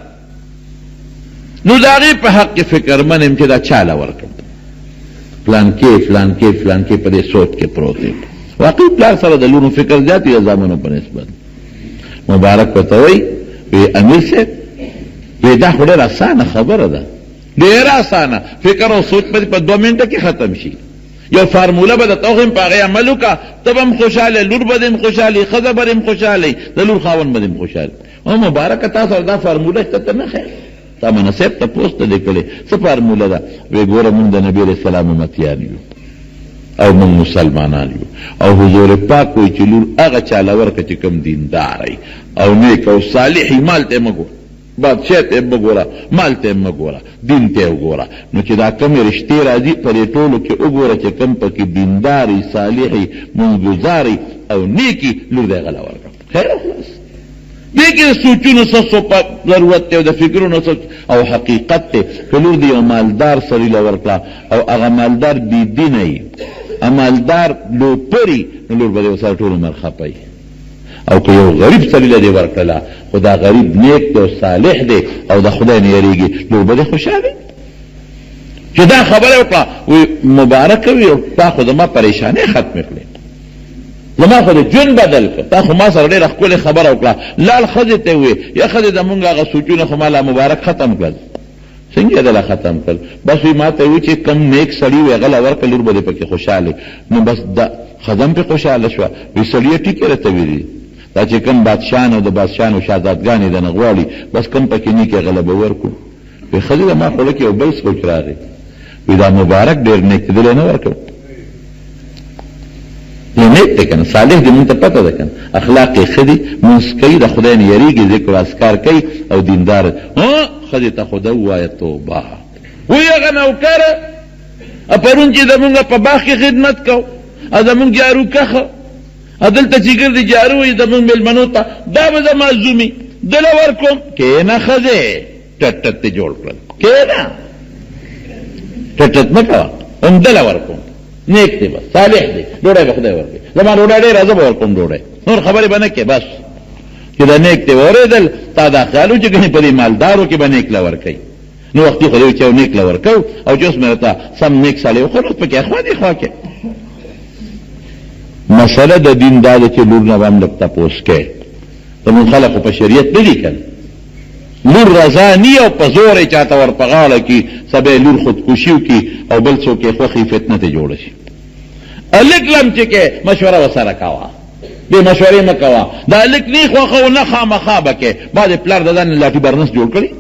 نو د هغې په حق کې فکرمن یم چې دا چا له ورکړم. فلانکې فلانکې فلانکې په دې سوچ کې پروت یم. واقعي پلار سره د لورو فکر زیات وي د زامنو په نسبت. مبارک ورته وایي، وی امیر صاحب، وی دا خو ډېره اسانه خبره ده، ډېره اسانه، فکر او سوچ به دې په دوه منټه کې ختم شي. یو فارموله به درته وښیم، په هغې عمل وکړه، ته به هم خوشحاله، لور به دې هم خوشحاله، ښځه به دې هم خوشحاله، د لور خاوند به دې هم خوشحاله. او مبارکه تا سره دا فارموله شته ته نه ښیې؟ تا منه صاحب تپوس نه دی کړی څه فارموله ده؟ وی ګوره مونږ د نبی علیه السلام امتیان یو او مونږ مسلمانان یو، او حضور پاک وایي چې لور هغه چاله ورکړه چې کوم دیندار وي او نیک او صالح وي، مال ته یې مه ګوره، بادشاه ته یې مه ګوره، مال ته یې مه ګوره، دین ته یې وګوره. نو چې دا کومې رشتې راځي په دې ټولو کې وګوره چې کوم پکې دیندار وي، صالح وي، مونځ ګزار وي او نیک وي، لور دې هغه له ورکړه، خیر او خلاص. دې کې د سوچونو څه څه ضرورت دی او د فکرونو څه او حقیقت دی. که لور دې یو مالدار سړي له ورکړه او هغه مالدار بې دینه وي، مالدار لوپر وي، نو لور به دې ورسره ټول عمر خپه وي. او که یو غریب سړي له دې ورکړله، خو دا غریب نیک دی او صالح دی او د خدای نه یریږي، لور به دې خوشحاله وي. چې دا خبره وکړه، وی مبارک وي، تا خو زما پریشانۍ ختمې کړې، زما خو دې ژوند بدل کړ، تا خو ما سره ډېره ښکلې خبره وکړه. لاړ ښځې ته یې وویل، یا ښځې زمونږ هغه سوچونه خو ما لا مبارک ختم کړل. څنګه یې دله ختم کړل؟ بس وی ما ته یې وویل چې کوم نیک سړي وي هغه له ورکړه، لور به دې پکې خوشحاله وي. نو بس د ښځه هم پرې خوشحاله شوه. وی سړیه ټیک یې راته ویلي، دا چې کوم بادشاهان او د بادشاهانو شهزادګان یې درنه غواړي، بس کوم پکې نیک هغه له به ورکړو. وی ښځې زما خوله کې یو بل سوچ راغی، وی دا مبارک ډېر نیک دی، دله یې نه ورکړم. دی نیک دی کنه، صالح دی، مونږ ته پته ده کنه، اخلاق یې ښه دي، مونځ کوي، د خدای نه یریږي، ذکر او اذکار کوي او دیندار دی. ها ښځې ته خو ده ووایه توبه. وی هغه نوکر پرون چې زمونږ په باغ کې خدمت کو، زمونږ جارو کښه، دلته چې ګرځي جارو وایي زمونږ مېلمنو ته، دا به زما زومي دله ورکوم. کښېنه ښځې، ټټ ټټ دې جوړ کړل، کښېنه، ټټ ټټ مه کوه، همدله ورکوم، نیک دی، بس صالح دی، ډوډۍ به خدای ورکړي، زما ډوډۍ ډېره، زه به ورکوم ډوډۍ، نور خبرې به نه کوې. بس چې د نیک دی واورېدل، تا دا خیال و چې ګنې په دې مالدارو کې به نیک له ورکوي، نو وختي خو دې چې یو نیک له ورکوو، او چې اوس مې راته سم نیک سړی وښود، اوس پکې اخوا دې خوا کې. مسله د دین دا ده چې لور نه به هم لږ تپوس کوې، زموږ خلک خو په شریعت نه دي که نه، لور رضا نی او په زور یې چاته ور په غاړه کړي، سبا یې لور خودکشي وکړي او بل څوک یې خوښي فتنه ترې جوړه شي. هلک له هم چې کې مشوره ورسره کوه، بې مشورې مه کوه. د هلک نی خوښه و نه خامخا به کې. بعضې پلار د ځان نه لاټي برنس جوړ کړي،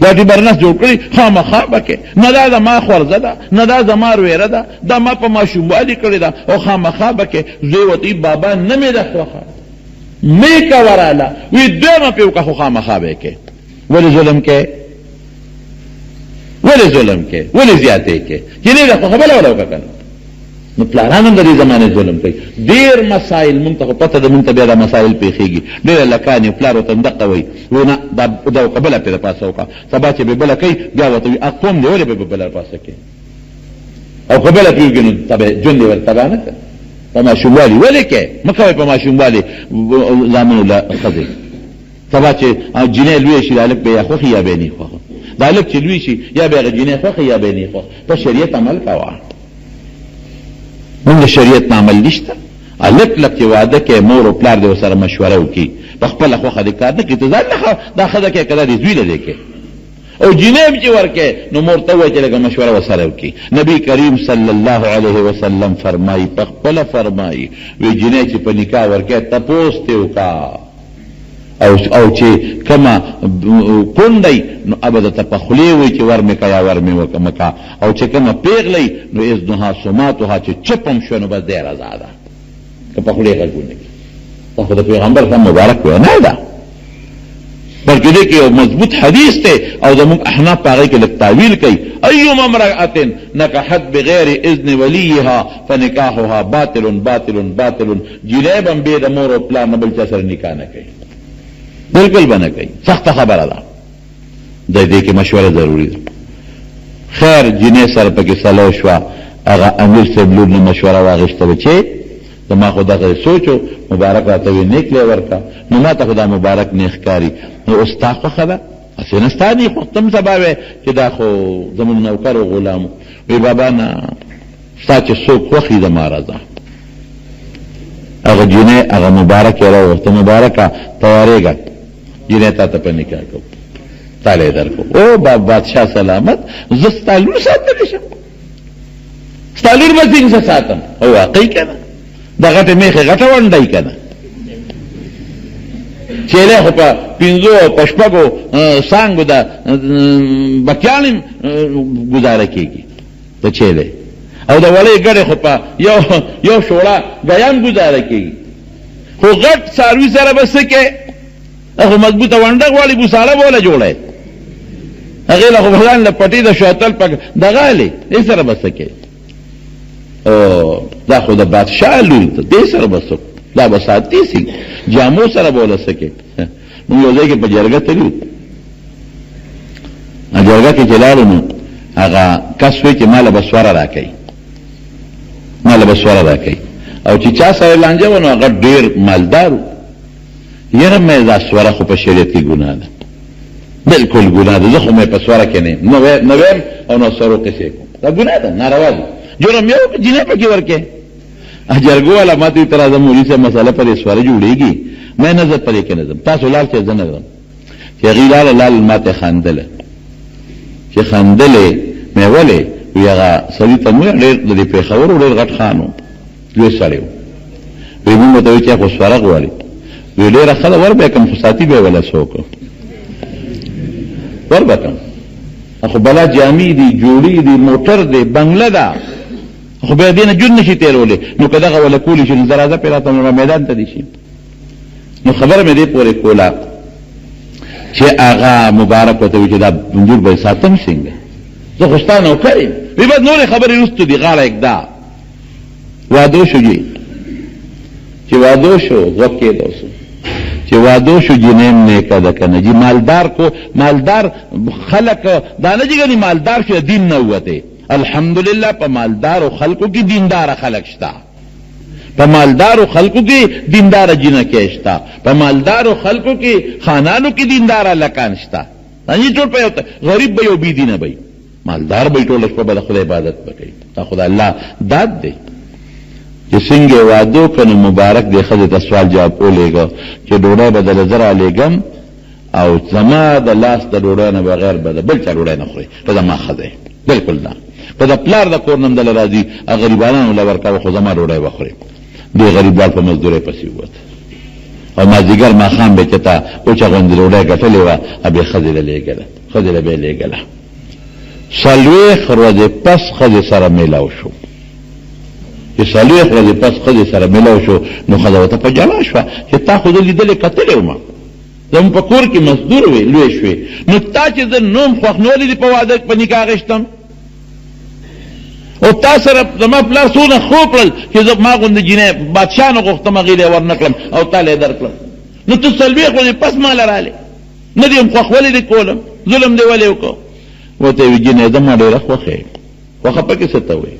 لاټي برنس جوړ کړي، خامخا به کې. نه دا زما خورزه ده، نه دا زما رویره ده، دا ما په ماشوموالي کړې ده او خامخا به کې. زوی ورته وایي بابا نه مې ده خوښه، مې کوه راله، وی دویمه پې وکړه، خو خامخا به یې کوې. ولې ظلم کوې؟ ولې ظلم کوې؟ ولې زیاتې کوې؟ چې نه ده خوښه بله وله وکړه که نه. نو پلاران هم د دې زمانې ظلم کوي. ډېر مسایل مونږ ته خو پته ده، مونږ ته بیا دا مسایل پېښېږي. ډېر هلکان یې پلار ورته همدقه وایي، وایي نه دا دا وکړه، بله پرې د پاسه وکړه. سبا چې به بله کوي بیا ورته وایي قوم دی ولې به بله پاسه کوي؟ او که بله پرې وکړي نو تباه ژوند یې ورته تباه نه کړ. په ماشوموالي ولې کې مه کوئ، په ماشوموالي زامنو له ښځې. سبا چې جینۍ لویه شي د هلک به یا خوښي یا به یې نه خوښ، د هلک چې لوی شي یا به هغه جینۍ خوښي یا به یې نه خوښ. په شریعت عمل کوه، موږ د شریعت نه عمل نشته. هلک له چې واده کوې، مور او پلار دې ورسره مشوره وکړي، په خپله خوښه دې کار نه کوي، ته ځان له دا ښځه کوې که دا دې زوی له دې کوې. او جینۍ هم چې ورکوې نو مور ته ووایه چې لږه مشوره ورسره وکړي. نبي کریم صلی الله علیه وسلم فرمایي، په خپله فرمایي، وایي جینۍ چې په نکاح ورکوې تپوس ترې وکړه او او چې کومه کونډه وي نو هغه درته په خولې وایي چې ور مې که یا ور مې مه که، او چې کومه پېغله وي نو اذنها صماتها، چې چپ هم شوه نو بس دی رضا ده که په خولې غږ ونه کړي. دا خو د پیغمبر سم مبارک وینا ده، بلکې دې کې یو مضبوط حدیث دی او زموږ احناف په هغې کې لږ تاویل کوي، ایما امرأة نکحت بغیر اذن ولیها فنکاحها باطل باطل باطل. جینۍ به هم بې د مور او پلار نه بل چا سره نکاح نه کوي، بلکل به نه کوي. سخته خبره ده، د دې کې مشوره ضروري ده. خیر جینۍ سره پکې سلو شوه، هغه امیر صاحب لور نه مشوره واخیسته چې زما خو دغه سوچ و، مبارک راته وی نیک لی ورکه، نو ماته خو دا مبارک نه ښکاري، نو اوس ستا خوښه ده؟ هسې نه ستا نه خوښ، ته هم سبا وایې چې دا خو زموږ نوکر و غلام و. وی بابا نه، ستا چې څوک خوښ وي زما رضا. هغه جینۍ هغه مبارک یې راوغوښته، مبارکه تیارېږه، جینۍ تا ته په نکاح کوم، تاله یې درکوم. او بادشاه سلامت، زه ستا لور ساتلی شم؟ ستا لور به څنګه ساتم؟ او واقعي که نه د غټې میخې غټه ونډه یې که نه، چیلې خو په پنځو او په شپږو څانګو د بکیاڼې ګزاره کېږي د چیلې، او د وړې ګډې خو په یو یو شوړه ګیان ګزاره کېږي، خو غټ څاروي سره به څه کوې؟ خو مضبوطه ونډه غواړي، بوساړه به وله جوړوې، هغې له خو به ځان له پټې د شوتل په دغه الې دې سره به څه کوې؟ او دا خو د بادشاه لور ده، دې سره به څه، دا به ساتي څنګه، جامو سره به وله څه کوې؟ موږ یو ځای کې په جرګه تللي وو، جرګه کې چې لاړو نو هغه کس وایي چې ما له به سوره راکوي، ما له به سوره راکوي، او چې چا سره لانجه وه نو هغه ډېر مالدار و. یاره مې دا سوره خو په شریعت کې ګناه ده، بالکل ګناه ده، زه خو مې په سوره کې نه یم، نه وایم او نه سورو قصې کوم، دا ګناه ده، ناروا ده، جرم یو جینۍ پکې ورکې. جرګو والا ماته وایي ته راځه مولوي صاحب مسله په دې سوره جوړېږي، مې نه زه په دې کې نه ځم، تاسو لاړ شئ زه نه ځم. چې هغوی لاړه لاړل ماته یې خندله، چې خندلې مې ولې؟ وایي هغه سړي ته مو ډېر د دې پېښور و، ډېر غټ خان و، لوی سړی و، وایي مونږ ورته وایي چې خو سوره غواړي، وایي ډېره ښه ده ور به یې کړم، خو ساتي به یې وله څوک، ور به کړم، خو بلا جامې دي، جوړې دي، موټر دی، بنګله ده، خو بیا دې نه ژوند نه شي تېرولی، نو که دغه وله کولی شي نو زه راځه پرې راته میدان ته دې شي. نو خبره مې دې پورې کوله چې هغه مبارک ورته وایي چې دا لور به یې ساتم څنګه، زه خو ستا نوکر یم. وایي بس نورې خبرې وروسته دي، غاړه یې ږده. واده شو جی، چې واده شو غوږ کېدوسو، چې واده شو جینۍ هم نیکه ده که نه جی، مالدار کو مالدار خلک دا نه چې ګنې مالدار شو دین نه ووتې، الحمدلله په مالدارو خلکو کې دینداره خلک شته، په مالدارو خلکو کې دینداره جینکۍ شته، په مالدارو خلکو کې خانانو کې دینداره هلکان شته. دا نه ټول په یو غریب به یو بې دینه به وي، مالدار به ټوله شپه به د خدای عبادت به کوي. دا خو د الله داد دی. چې څنګه یې واده وکړ نو مبارک دې ښځې ته سوال جواب ولېږه چې ډوډۍ به درله زه رالېږم او زما د لاس د ډوډۍ نه بغیر به د بل چا ډوډۍ نه خورې، که زما ښځه یې بلکل نه، که د پلار د کور نه هم دله راځي هغه غریبانانو له ورکوه خو زما ډوډۍ به خورې. دې غریب لاړ په مزدورۍ پسې ووت او مازدیګر ماښام به یې چېرته وچه غوندې ډوډۍ ګټلې وه به یې ښځې له لېږله، ښځې له به یې لېږله. 40 ورځې پس ښځې سره میلاو شو. چې 40 ورځې پس ښځې سره میلاو شو نو ښځه ورته په ژړا شوه چې تا خو زه لیدلې کتلې وم، زموږ په کور کې مزدور وې، لوی شوې، نو تا چې زه نوم خوښ نه ولې دې په واده په نکاح غشتم؟ او تا سره زما پلار څونه ښه وکړل چې زه ما غوندې جینۍ بادشاه نه غوښتم هغې له یې ورنه کړم او تا له یې درکړم، نو ته 40 ورځې پس ماله رالې، نه دې هم خوښ ولې دې کولم، ظلم دې ولې وکړ؟ ورته یې ویل جینۍ زما ډېره خوښه یې، خوښه پکې څه ته وایي؟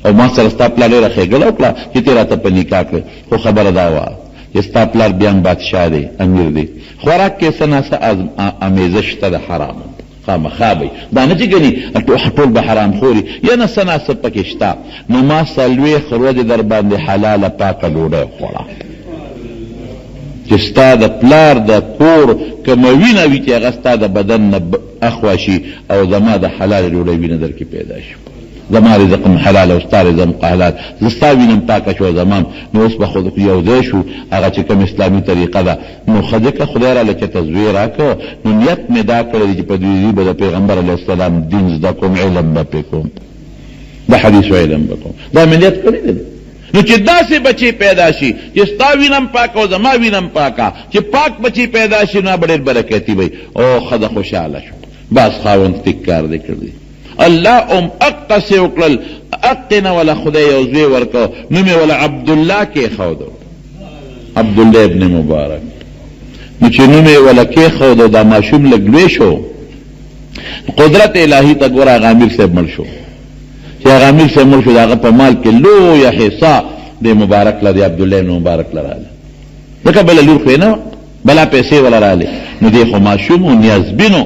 او ما سره ستا پلار ډېره ښېګړه وکړه چې ته یې راته په نکاح کړې، خو خبره دا وه چې ستا پلار بیا هم بادشاه دی، امیر دی، خوراک کې څه ناڅه امېزش شته د حرامو. خامخا به دا نه چې ګني ټول به حرام خوري یا نه، څه ناڅه پکې شته. نو ما 40 ورځې در باندې حلاله پاکه ډوډۍ وخوړه چې ستا د پلار د کور کومه وینه وي چې هغه ستا د بدن نه اخوا شي او زما د حلالې ډوډۍ وینه درکې پیدا شي. زما رزق هم حلال او ستا رزق حلال، زه ستا وینه هم پاکه شوه زما. نو اوس به خو یو ځای شو، هغه چې کوم اسلامي طریقه ده. نو ښه ځکه خدای راله چې ته زوی راکړ، نو نیت مې دا کړی دی چې په دې زوی به د پیغمبر علیه السلام دین زده کوم، علم به پرې کوم، د حدیثو علم به کوم، دا مې نیت کړی دی. نو چې داسې بچی پیدا شي چې ستا وینه هم پاکه او زما وینه هم پاکه، چې پاک بچی پیدا شي نو به ډېر برکتي وي. او ښځه خوشحاله شو، بس خاوند ټیک کار دی کړی. الله هم اقسې وکړل، اقې نه وله خدای یو زوی ورکړ، نوم یې وله عبدالله کېښود، عبدالله ابن مبارک. نو چې نوم یې وله کېښود، دا ماشوم لږ لوی شو، قدرت الهي ته ګوره، هغه امیر صاحب مړ شو. چې هغه امیر صاحب مړ شو، د هغه په مال کې لویه حصه د مبارک له، د عبدالله ابن مبارک له راغله، ځکه بله لور خو یې نه وه، بلا پیسې وله راغلې. نو دی خو ماشوم و، نیازبین و،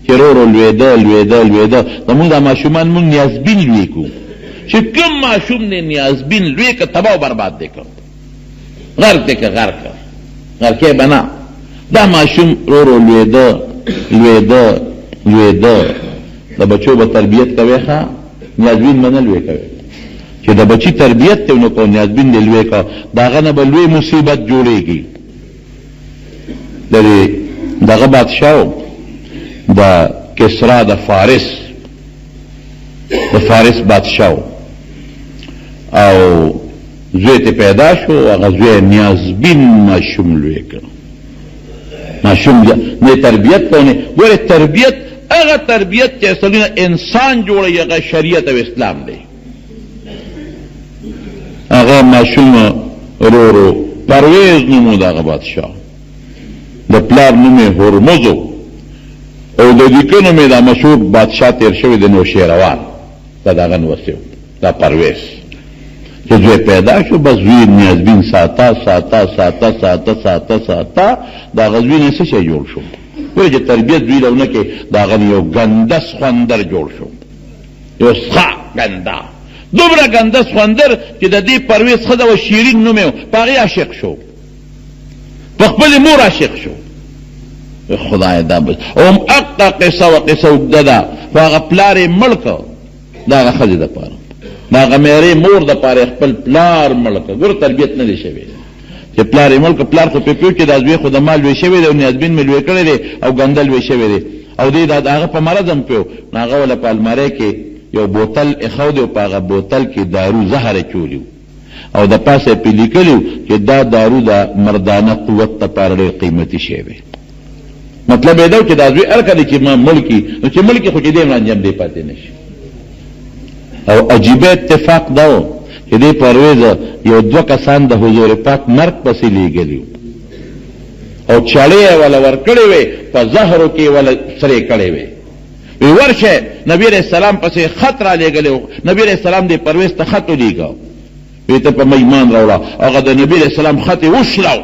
چې رو رو لوېده لوېده لوېده. زموږ دا ماشومان موږ نیازبین لوی کړو، چې کوم ماشوم دی نیازبین لوی کړه، تباه او برباد دی کړ، غرق دی که غرق غرقې به نه. دا ماشوم رو رو لوېده لوېده لوېده. د بچو به تربیت کوې، ښه نیازبین به نه لوی کوې. چې د بچي تربیت ته ونه کو، نیازبین دی لوی کړ، د هغه نه به لوی مصیبت جوړېږي. د دې دغه بادشاه د کسرا د فارس، د فارس بادشاه، او زوی ته پیدا شو. هغه زوی نیازبین ماشوم لوی کړ. ماشوم نه تربیت کوي، ګوره تربیت، هغه تربیت چې اصلونه انسان جوړوي هغه شریعت او اسلام دی. هغه ماشوم رو رو، پرویز نوم و د هغه بادشاه، د پلار نوم یې هرمز او د نیکه نوم یې، دا مشهور بادشاه تېر شوی دی نوشیروان، دا د هغه نوسی و. دا پرویز چې زوی پیدا شو، بس زوی نیازبین ساته ساته ساته ساته ساته ساته، د هغه زوی نه څه شی جوړ شو؟ ګوره چې تربیت زوی له ونه کې، د هغه نه یو ګنده سخوندر جوړ شو، یو څه ګنده، دومره ګنده سخوندر چې د دې پرویز ښځه وه، شیرین نوم یې، په هغې عاشق شو، په خپلې مور عاشق شو. خدای دا بس هم اقه قصه وه، قصه اوږده ده. خو هغه پلار یې مړ کړ د هغه ښځې دپاره، د هغه میرې مور دپاره یې خپل پلار مړ کړ. ګوره تربیت نه دی شوی چې پلار یې مړ کړ. پلار خو پرې پوه چې دا زوی خو د ما لوی شوی دی او نیازبین مې لوی کړی دی او ګنده لوی شوی دی، او دی دا د هغه په مرض هم پوه. نو هغه وله په المارۍ کې یو بوتل ایښودی او په هغه بوتل کې دارو زهر اچولي او د پاسه یې پرې لیکلي چې دا دارو د مردانه قوت لپاره ډېر قیمتي شی دی. مطلب یې دا چې دا زوی هر کله چې ما مړ کړي، نو چې مړ کړي خو چې دی انجام دی پاتې نه شي. او عجیبه اتفاق دا و چې دې پرویز یو دوه کسان د حضور پاک مرګ پسې لیږلي او چړې یې وله ورکړې وې، په زهرو کې وله سرې کړې وې، وی ورشه نبی علیه السلام پسې خط را لېږلی. نبی علیه السلام دې پرویز ته خط ولیږه، وی ته په ما ایمان راوړه. هغه د نبی علیه السلام خط یې وشلو،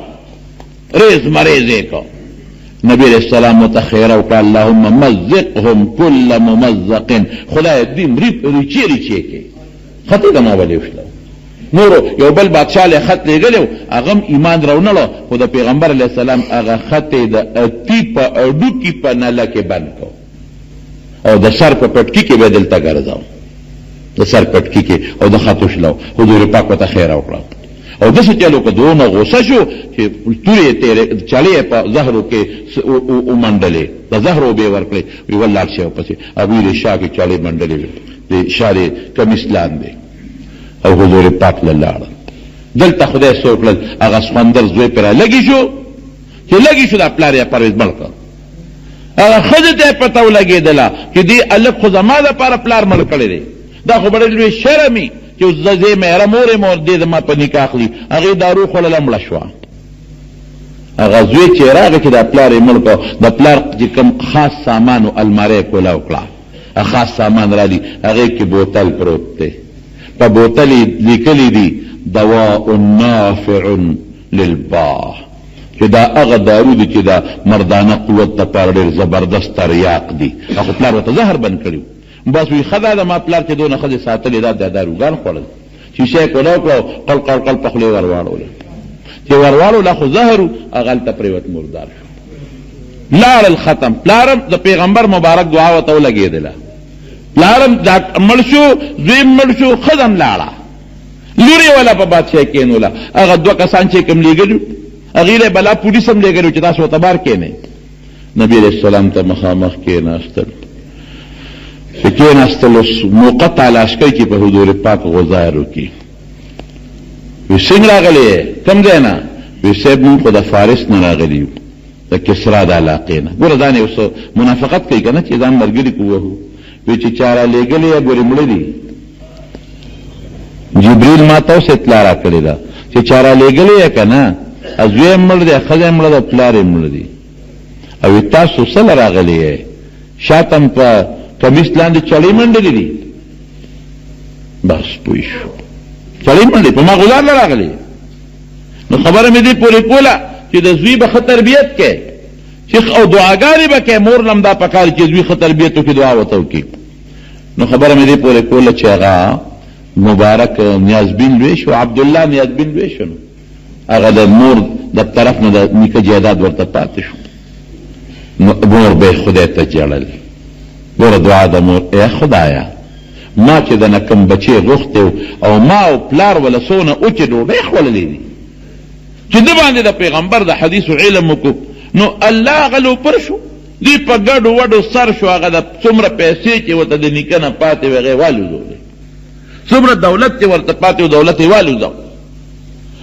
ریز مریز یې کړ. نبی علیه السلام ورته خیره وکړه، اللهم مزقهم کل ممزق، خدای دوی ریچې ریچې کړې، خط یې د ما ولې وشلو. نورو یو بل بادشاه له خط لېږلی و، هغه هم ایمان راونړو، خو د پیغمبر علیه السلام هغه خط یې د اتي په هډوکي په نله کې بند کړ او د سر په پټکي کې به دلته ګرځاو، د سر پټکي کې، او د خط وشلو. حضور پاک ورته خیره وکړه او داسې چلو که دونه غوسه شو چې تورې یې تېرې، چړې یې په زهرو کې ومنډلې، د زهرو اوبه یې ورکړې، وی ولاړ شی ورپسې. هغوی د شا کې چړې منډلې وې، د شا د کمیس لاندې، او حضور پاک له لاړل. دلته خدای څه وکړل؟ هغه سخوندر زوی پرې لګي شو، چې لګي شو دا پلار یې پرویز مړ کړ. هغه ښځې ته یې پته ولګېدله چې دې هلک خو زما دپاره پلار مړ کړی دی، دا خو به ډېر لوی شرم وي چې اوس زه ځې مېره مور یم او دې زما په نکاح اخلي. هغې دارو خوړله، مړه شوه. هغه زوی چې راغی چې دا پلار یې مړ کړ، د پلار چې کوم خاص سامان و المارۍ یې کولاو کړه، خاص سامان رالی، هغې کې بوتل پروت دی، په بوتل یې لیکلي دي دواء نافع للباه. چې دا هغه دارو دي چې دا مردانه قوت دپاره ډېر زبردست تریاق دي. خو پلار ورته زهر بند کړي. بس وی ښه دا ده، ما پلار چې دونه ښځې ساتلې دا دا داروګان خوړل، شیشه یې کوله وکړه او قل قل قل په خولې ورواړوله، چې ورواړوله خو زهر و، هغه هلته پرېوت مردار شو. لاړل ختم. پلارم د پیغمبر مبارک دعا ورته ولګېدله، پلارم مړ شو، زوی مړ شو، ښځه هم لاړه، لور یې ولا په بادشاهۍ کښېنوله. هغه دوه کسان چې کوم لېږلي هغوی له بلا پولیس هم لېږلي چې تاسو ورته بار کښېنئ. نبي علیه السلام ته مخامخ کښېناستل، چې کښېناستل اوس موقع تالاش کوي چې په حضور پاک غزار وکړي. وی څنګه راغلی یې، کوم ځای نه؟ وی صاحب مونږ خو د فارس نه راغلي یو، د کسرا د علاقې نه. ګوره ځان یې اوس منافقت کوي که نه چې ځان ملګري کو وهو. وی چې چا رالېږلی یې ګورې مړه دي. جبریل ما ته اوس اطلاع راکړې ده چې چا رالېږلی یې که نه، زوی یې مړ دی، ښځه یې مړه ده، پلار یې مړ دي. او تاسو څه له راغلي یې؟ شاته هم په کمیس لاندې چړې منډلې دي. بس پوه شو، چړې منډلې په ما غزار له راغلي. نو خبره مې دې پورې کوله چې د زوی به ښه تربیت کوې چې او دعاګانې به کوې، مور له هم دا پکار چې زوی ښه تربیت وکړي، دعا ورته وکړي. نو خبره مې دې پورې کوله چې هغه مبارک نیازبین لوی شو، عبدالله نیازبین لوی شو، نو هغه د مور د طرف نه د نیکه جایداد ورته پاتې شو. نو مور به خدای ته ژړل. ګوره دعا د مور، ای خدایه ما چې د نه کوم بچی غوښتی او ما او پلار وله څونه وچې ډوډۍ خوړلې دي چې ده باندې د پیغمبر د حدیثو علم وکړو، نو الله هغه لوپر شو، دوی په ګډو وډو سر شو. هغه د څومره پیسې چې ورته د نیکه نه پاتې وې هغه یې والوزولې، څومره دولت چې ورته پاتې و دولت یې والوزاو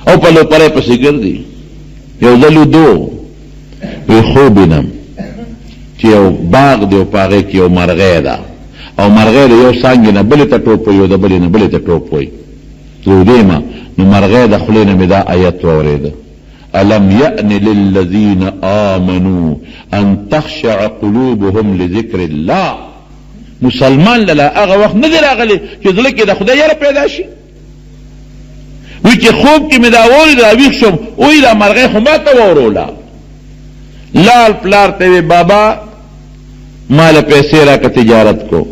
او په لوپرۍ پسې ګرځي. یو ځل ودو وی خوب وینم چې یو باغ دی او په هغې کې یو مرغۍ ده او مرغۍ د یو څانګې نه بلې ته ټوپ وهي او د بلې نه بلې ته ټوپ وهي. زه ویده یم، نو مرغۍ د خولې نه مې دا ایت واورېده، الم یأن للذین آمنوا ان تخشع قلوبهم لذکر الله. مسلمان له لا هغه وخت نه دی راغلی چې زړه کې د خدای یره پیدا شي. وی چې خوب کې مې دا واورېد راویښ شوم، وی دا مرغۍ خو ما ته واوروله. لال پلار ته وی بابا ما له پیسې راکړه تجارت کو.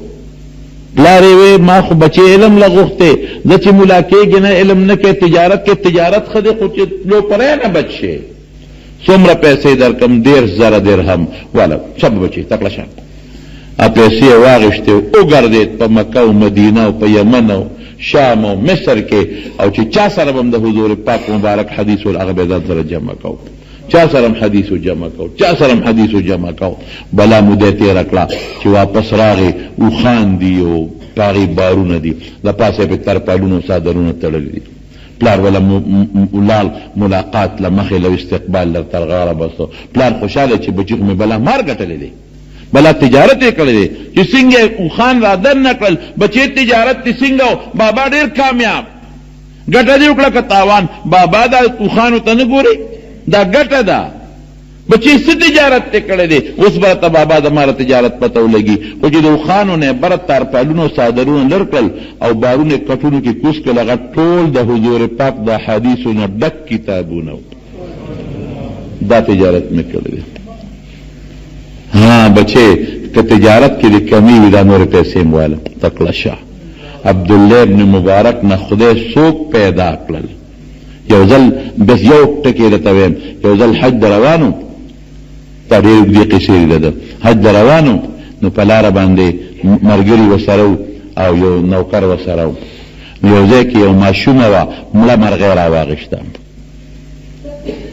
پلار یې وی ما خو بچې علم له غوښتی، زه چې ملا کېږې نه علم نه کوې تجارت کې، تجارت ښه دی خو چې لوپری نه بچ شې. څومره پیسې درکم؟ 30,000 درهم. واله شب بچې تکړه شه. پیسې یې واخیستې او وګرځېد په مکه او مدینه او په یمن او شام او مصر کې، او چې چا سره به هم د حضور پاک مبارک حدیث ول هغه به ځان سره جمع کو، چا سره هم حدیث جمع کو، چا سره هم حدیث جمع کو. بلا موده تېره کړه چې واپس راغی، اوښان دي او په هغې بارونه دي، د پاسه یې پرې ترپالونه او څادرونه تړلي دي. پلار ولا ولاړ ملاقات له مخې له استقبال له تر غاړه بسو. پلار خوشحاله چې بچي خو مې بلا مار ګټلی دی، بلا تجارت یې کړی دی، چې څنګه یې اوښان را دننه کړل، بچې تجارت دې څنګه و؟ بابا ډېر کامیاب، ګټه دې وکړه که تاوان؟ بابا دا اوښانو ته نه ګوري، دا ګټه ده. بچې څه تجارت دې کړی دی؟ اوس به راته بابا زما د تجارت پته ولګي. خو چې د اوښانو نه یې بره تارپالونه او څادرونه لر کړل او بارونه یې کټونو کې کوز کړل، هغه ټول د حضور پاک د احادیثو نه ډک کتابونه وو. دا تجارت مې کړی دی. ها بچې که تجارت کې دې کمی وي دا نورې پیسې هم واله، تکړه شه. عبدالله ابن مبارک نه خدای څوک پیدا کړل. یو ځل بس یو ټکی درته وایم، یو ځل حج د روانو، دا ډېرې اوږدې قصې دي د ده، حج د روانو نو په لاره باندې ملګري ورسره وو او یو نوکر ورسره و. نو یو ځای کې یو ماشومه وه، مړه مرغۍ راواخیسته،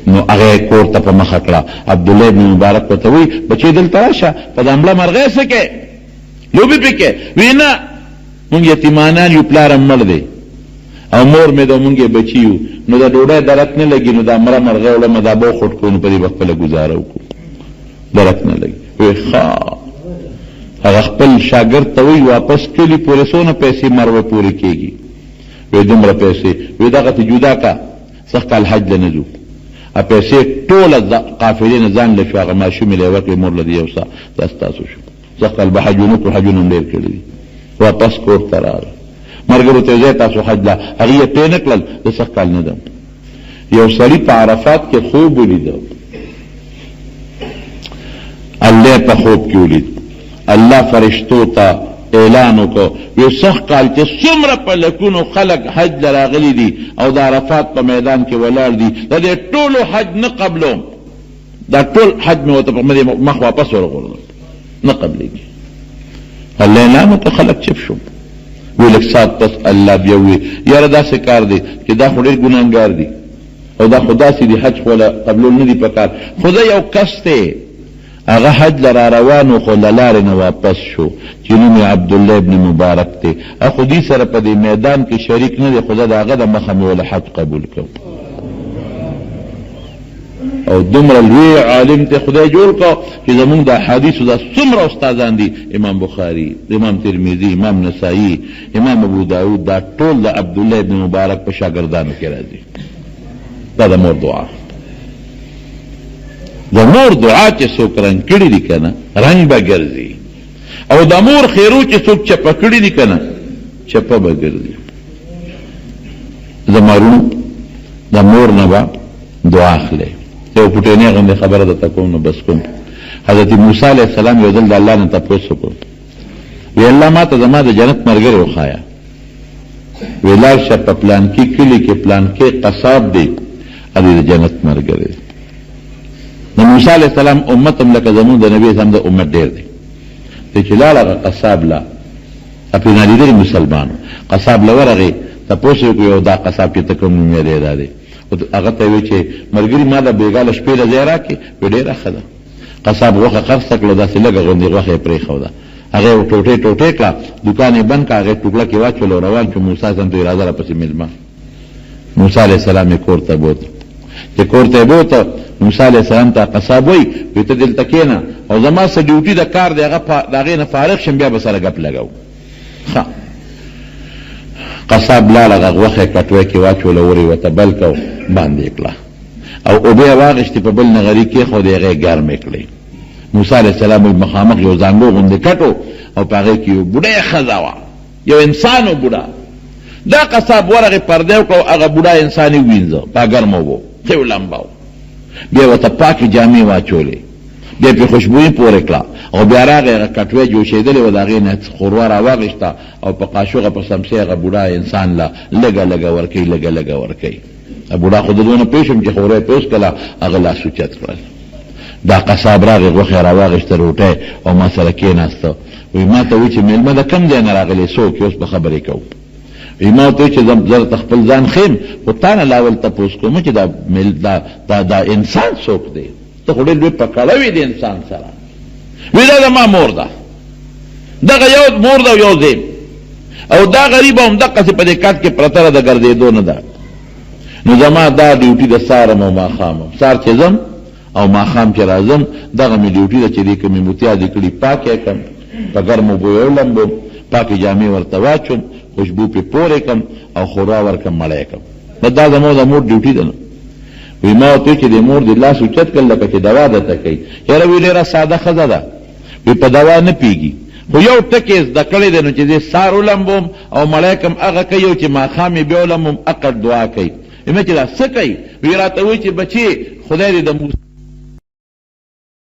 نو هغه یې کور ته په مخه کړه. عبدالله ابن مبارک ورته وایي بچې دلته راشه، په دا مړه مرغۍ څه کوې، لوبې پرې کوې؟ وایي نه، مونږ یتیمانان یو، پلار هم مړ دی او مور مې ده، مونږ یې بچي یو، نو د ډوډۍ درک نه لګي، نو دا مړه مرغۍ وړمه، دا به وخوټ کړو، نو په دې به خپله ګزاره وکړو، درک نه لګي. وایي ښه. هغه خپل شاګرد ته وایي واپس کلي پورې څونه پیسې مروه پورې کېږي؟ وایي دومره پیسې. وایي دغه ته جدا که، سږ کال حج له نه ځو. پیسې ټوله قافلې نه ځان له شو، هغه ماشومې له یې ورکړې، مور له دې یوسه، دا ستاسو شو. سږ کال به حج ونه کړو، حجونه هم ډېر کړي دي. واپس کور ته راغی، ملګرو ته یې ځئ تاسو حج له، هغوی یې پرې نه کړل، زه سږ کال نه ځم. یو سړي په عرفات کې خوب ولیده، الله په خوب کې ولید. الله فرشتو ته اعلان وکړ، وی سږ کال چې څومره په لکونو خلک حج له راغلي دي او د عرفات په میدان کې ولاړ دي، د دې ټولو حج نه قبلوم. دا ټول حج مې ورته په مخ واپس ورغورځول، نه قبلېږي. الله اعلان وکړ، خلک چپ شو. وی لږ ساعت پس الله بیا ووی، یاره داسې کار دی چې دا خو ډېر ګناهګار دي او دا خو داسې دي، حج خو له قبلول نه دي پکار، خو دا یو کس دی هغه حج له را روان و خو له لارې نه واپس شو چې نوم یې عبدالله ابن مبارک دی، هغه خو دوی سره په دې میدان کې شریک نه دی، خو زه د هغه د مخه مې وله حج قبول کړ. او دومره لوی عالم ته خدای جوړ کړ چې زمونږ د احادیثو دا څومره استادان دي، امام بخاري، امام ترمذي، امام نسايي، امام ابو داود، دا ټول د عبدالله ابن مبارک په شاګردانو کې راځي. دا د مور دعا، د مور دعا چې څوک رنګ کړي دي که نه رنګ به ګرځي، او د مور خیرو چې څوک چپه کړي دي که نه چپه به ګرځي. زما وروڼو د مور نه به دعا اخلئ. یو پټینی غوندې خبره درته کوم نو بس کوم. حضرت موسی علیه السلام یو ځل د الله نه تپوس وکړو، وی الله ما ته زما د جنت ملګری وښایه. وی لاړ شه په پلانکي کلي کې پلانکی قصاب دی، هغه د جنت ملګری دی. د موسی علیه السلام امت هم لکه زموږ د نبي اسلام د امت ډېر دی. دی چې لاړ هغه قصاب له پرې نالیدلی مسلمان و، قصاب له ورغی، تپوس یې وکړو، یو دا قصاب چې ته کوم نوم یادوې دا دی. هغه ته یې وویل چې ملګري ما د بېګا له شپې له ځای راکړې. وی ډېره ښه ده. قصاب غوښه خرڅه کړه، داسې لږه غوندې غوښه یې پرېښوده، هغه یې ټوټې ټوټې کړه، دوکان یې بند کړ، هغه یې ټوکړه کې واچوله او روان شو. موسی علیه السلام ته ویې راځه راپسې مېلمه. موسی علیه السلام یې کور ته بوت. چې کور ته یې بوته، موسی علیه السلام ته قصاب وایي، وایي ته دلته کښېنه او زما څه ډیوټي د کار دی، هغه د هغې نه فارغ شم بیا به سره ګپ لګوو. ښه قصاب لاړ، هغه غوښه یې کټوۍ کې واچوله، اور یې ورته بل کړ، باندې یې کړه او اوبه یې واخیستې، په بل نغري کېښودې، هغه یې ګرمې کړې. موسی علیه السلام وایي مخامخ یو زانګو غوندې کټ و او په هغې کې یو بوډۍ ښځه وه، یو انسان و بوډا. دا قصاب ورغی پرده یې وکړه او هغه بوډا انسان یې ووینځه په ګرمو اوبو، ښه ولمبه و، بیا یې ورته پاکې جامې واچولې، بیا یې پرې خوشبویي پورې کړه او بیا راغی هغه کټوی جوشېدلې وه د هغې نه ښوروا راواخیسته او په قاشوغه په څمڅې هغه بوډا انسان له لږه لږه ورکوي، لږه لږه ورکوي. بوډا خو د دونه پوه شوم چې ښوروا یې پرې وڅکله، هغه لاس اوچت کړل. دا قصاب راغی غوښه یې راواخیسته روټۍ او ما سره کېناسته. وایي ما ته وایي چې مېلمه د کوم ځای نه راغلی څوک یې اوس به خبرې کوو. وایي ما ورته وویل چې زه درته خپل ځان ښیم خو تا نه لا اول تپوس کوم چې دا دا دا دا انسان څوک دی، ته خو ډېر لوی پکړه وې د انسان سره. وایي دا زما مور ده، دغه یو مور ده او یو زوی او دا غریبه همدقسې په دې کټ کې پرته ده د ګرځېدو نه ده. نو زما دا ډیوټي ده سهار او ماښام، سهار چې ځم او ماښام چې راځم دغه مې ډیوټي ده چې دې که مې متیازې کړي پاکې یې کړم، په ګرمو اوبو یې ولمبوم، پاکې جامې ورته واچوم، خوشبو پرې پورې کړم او ښوروا ورکړم مړه یې کړم. بس دا زما د مور ډیوټي ده نو. وایي ما ورته وویل چې دې مور دې لاس اوچت کړ لکه چې دوا درته کوي. یاره وایي ډېره ساده ښځه ده، وایي په دوا نه پوهېږي خو یو ټکی یې زده کړی دی نو چې زه یې سهار ولمبوم او مړه یې کړم هغه کوي او چې ماښام یې بیا ولمبوم اقډ دعا کوي. وایي چې دا څه کوي؟ وایي راته وایي چې بچې خدای دې د موسی.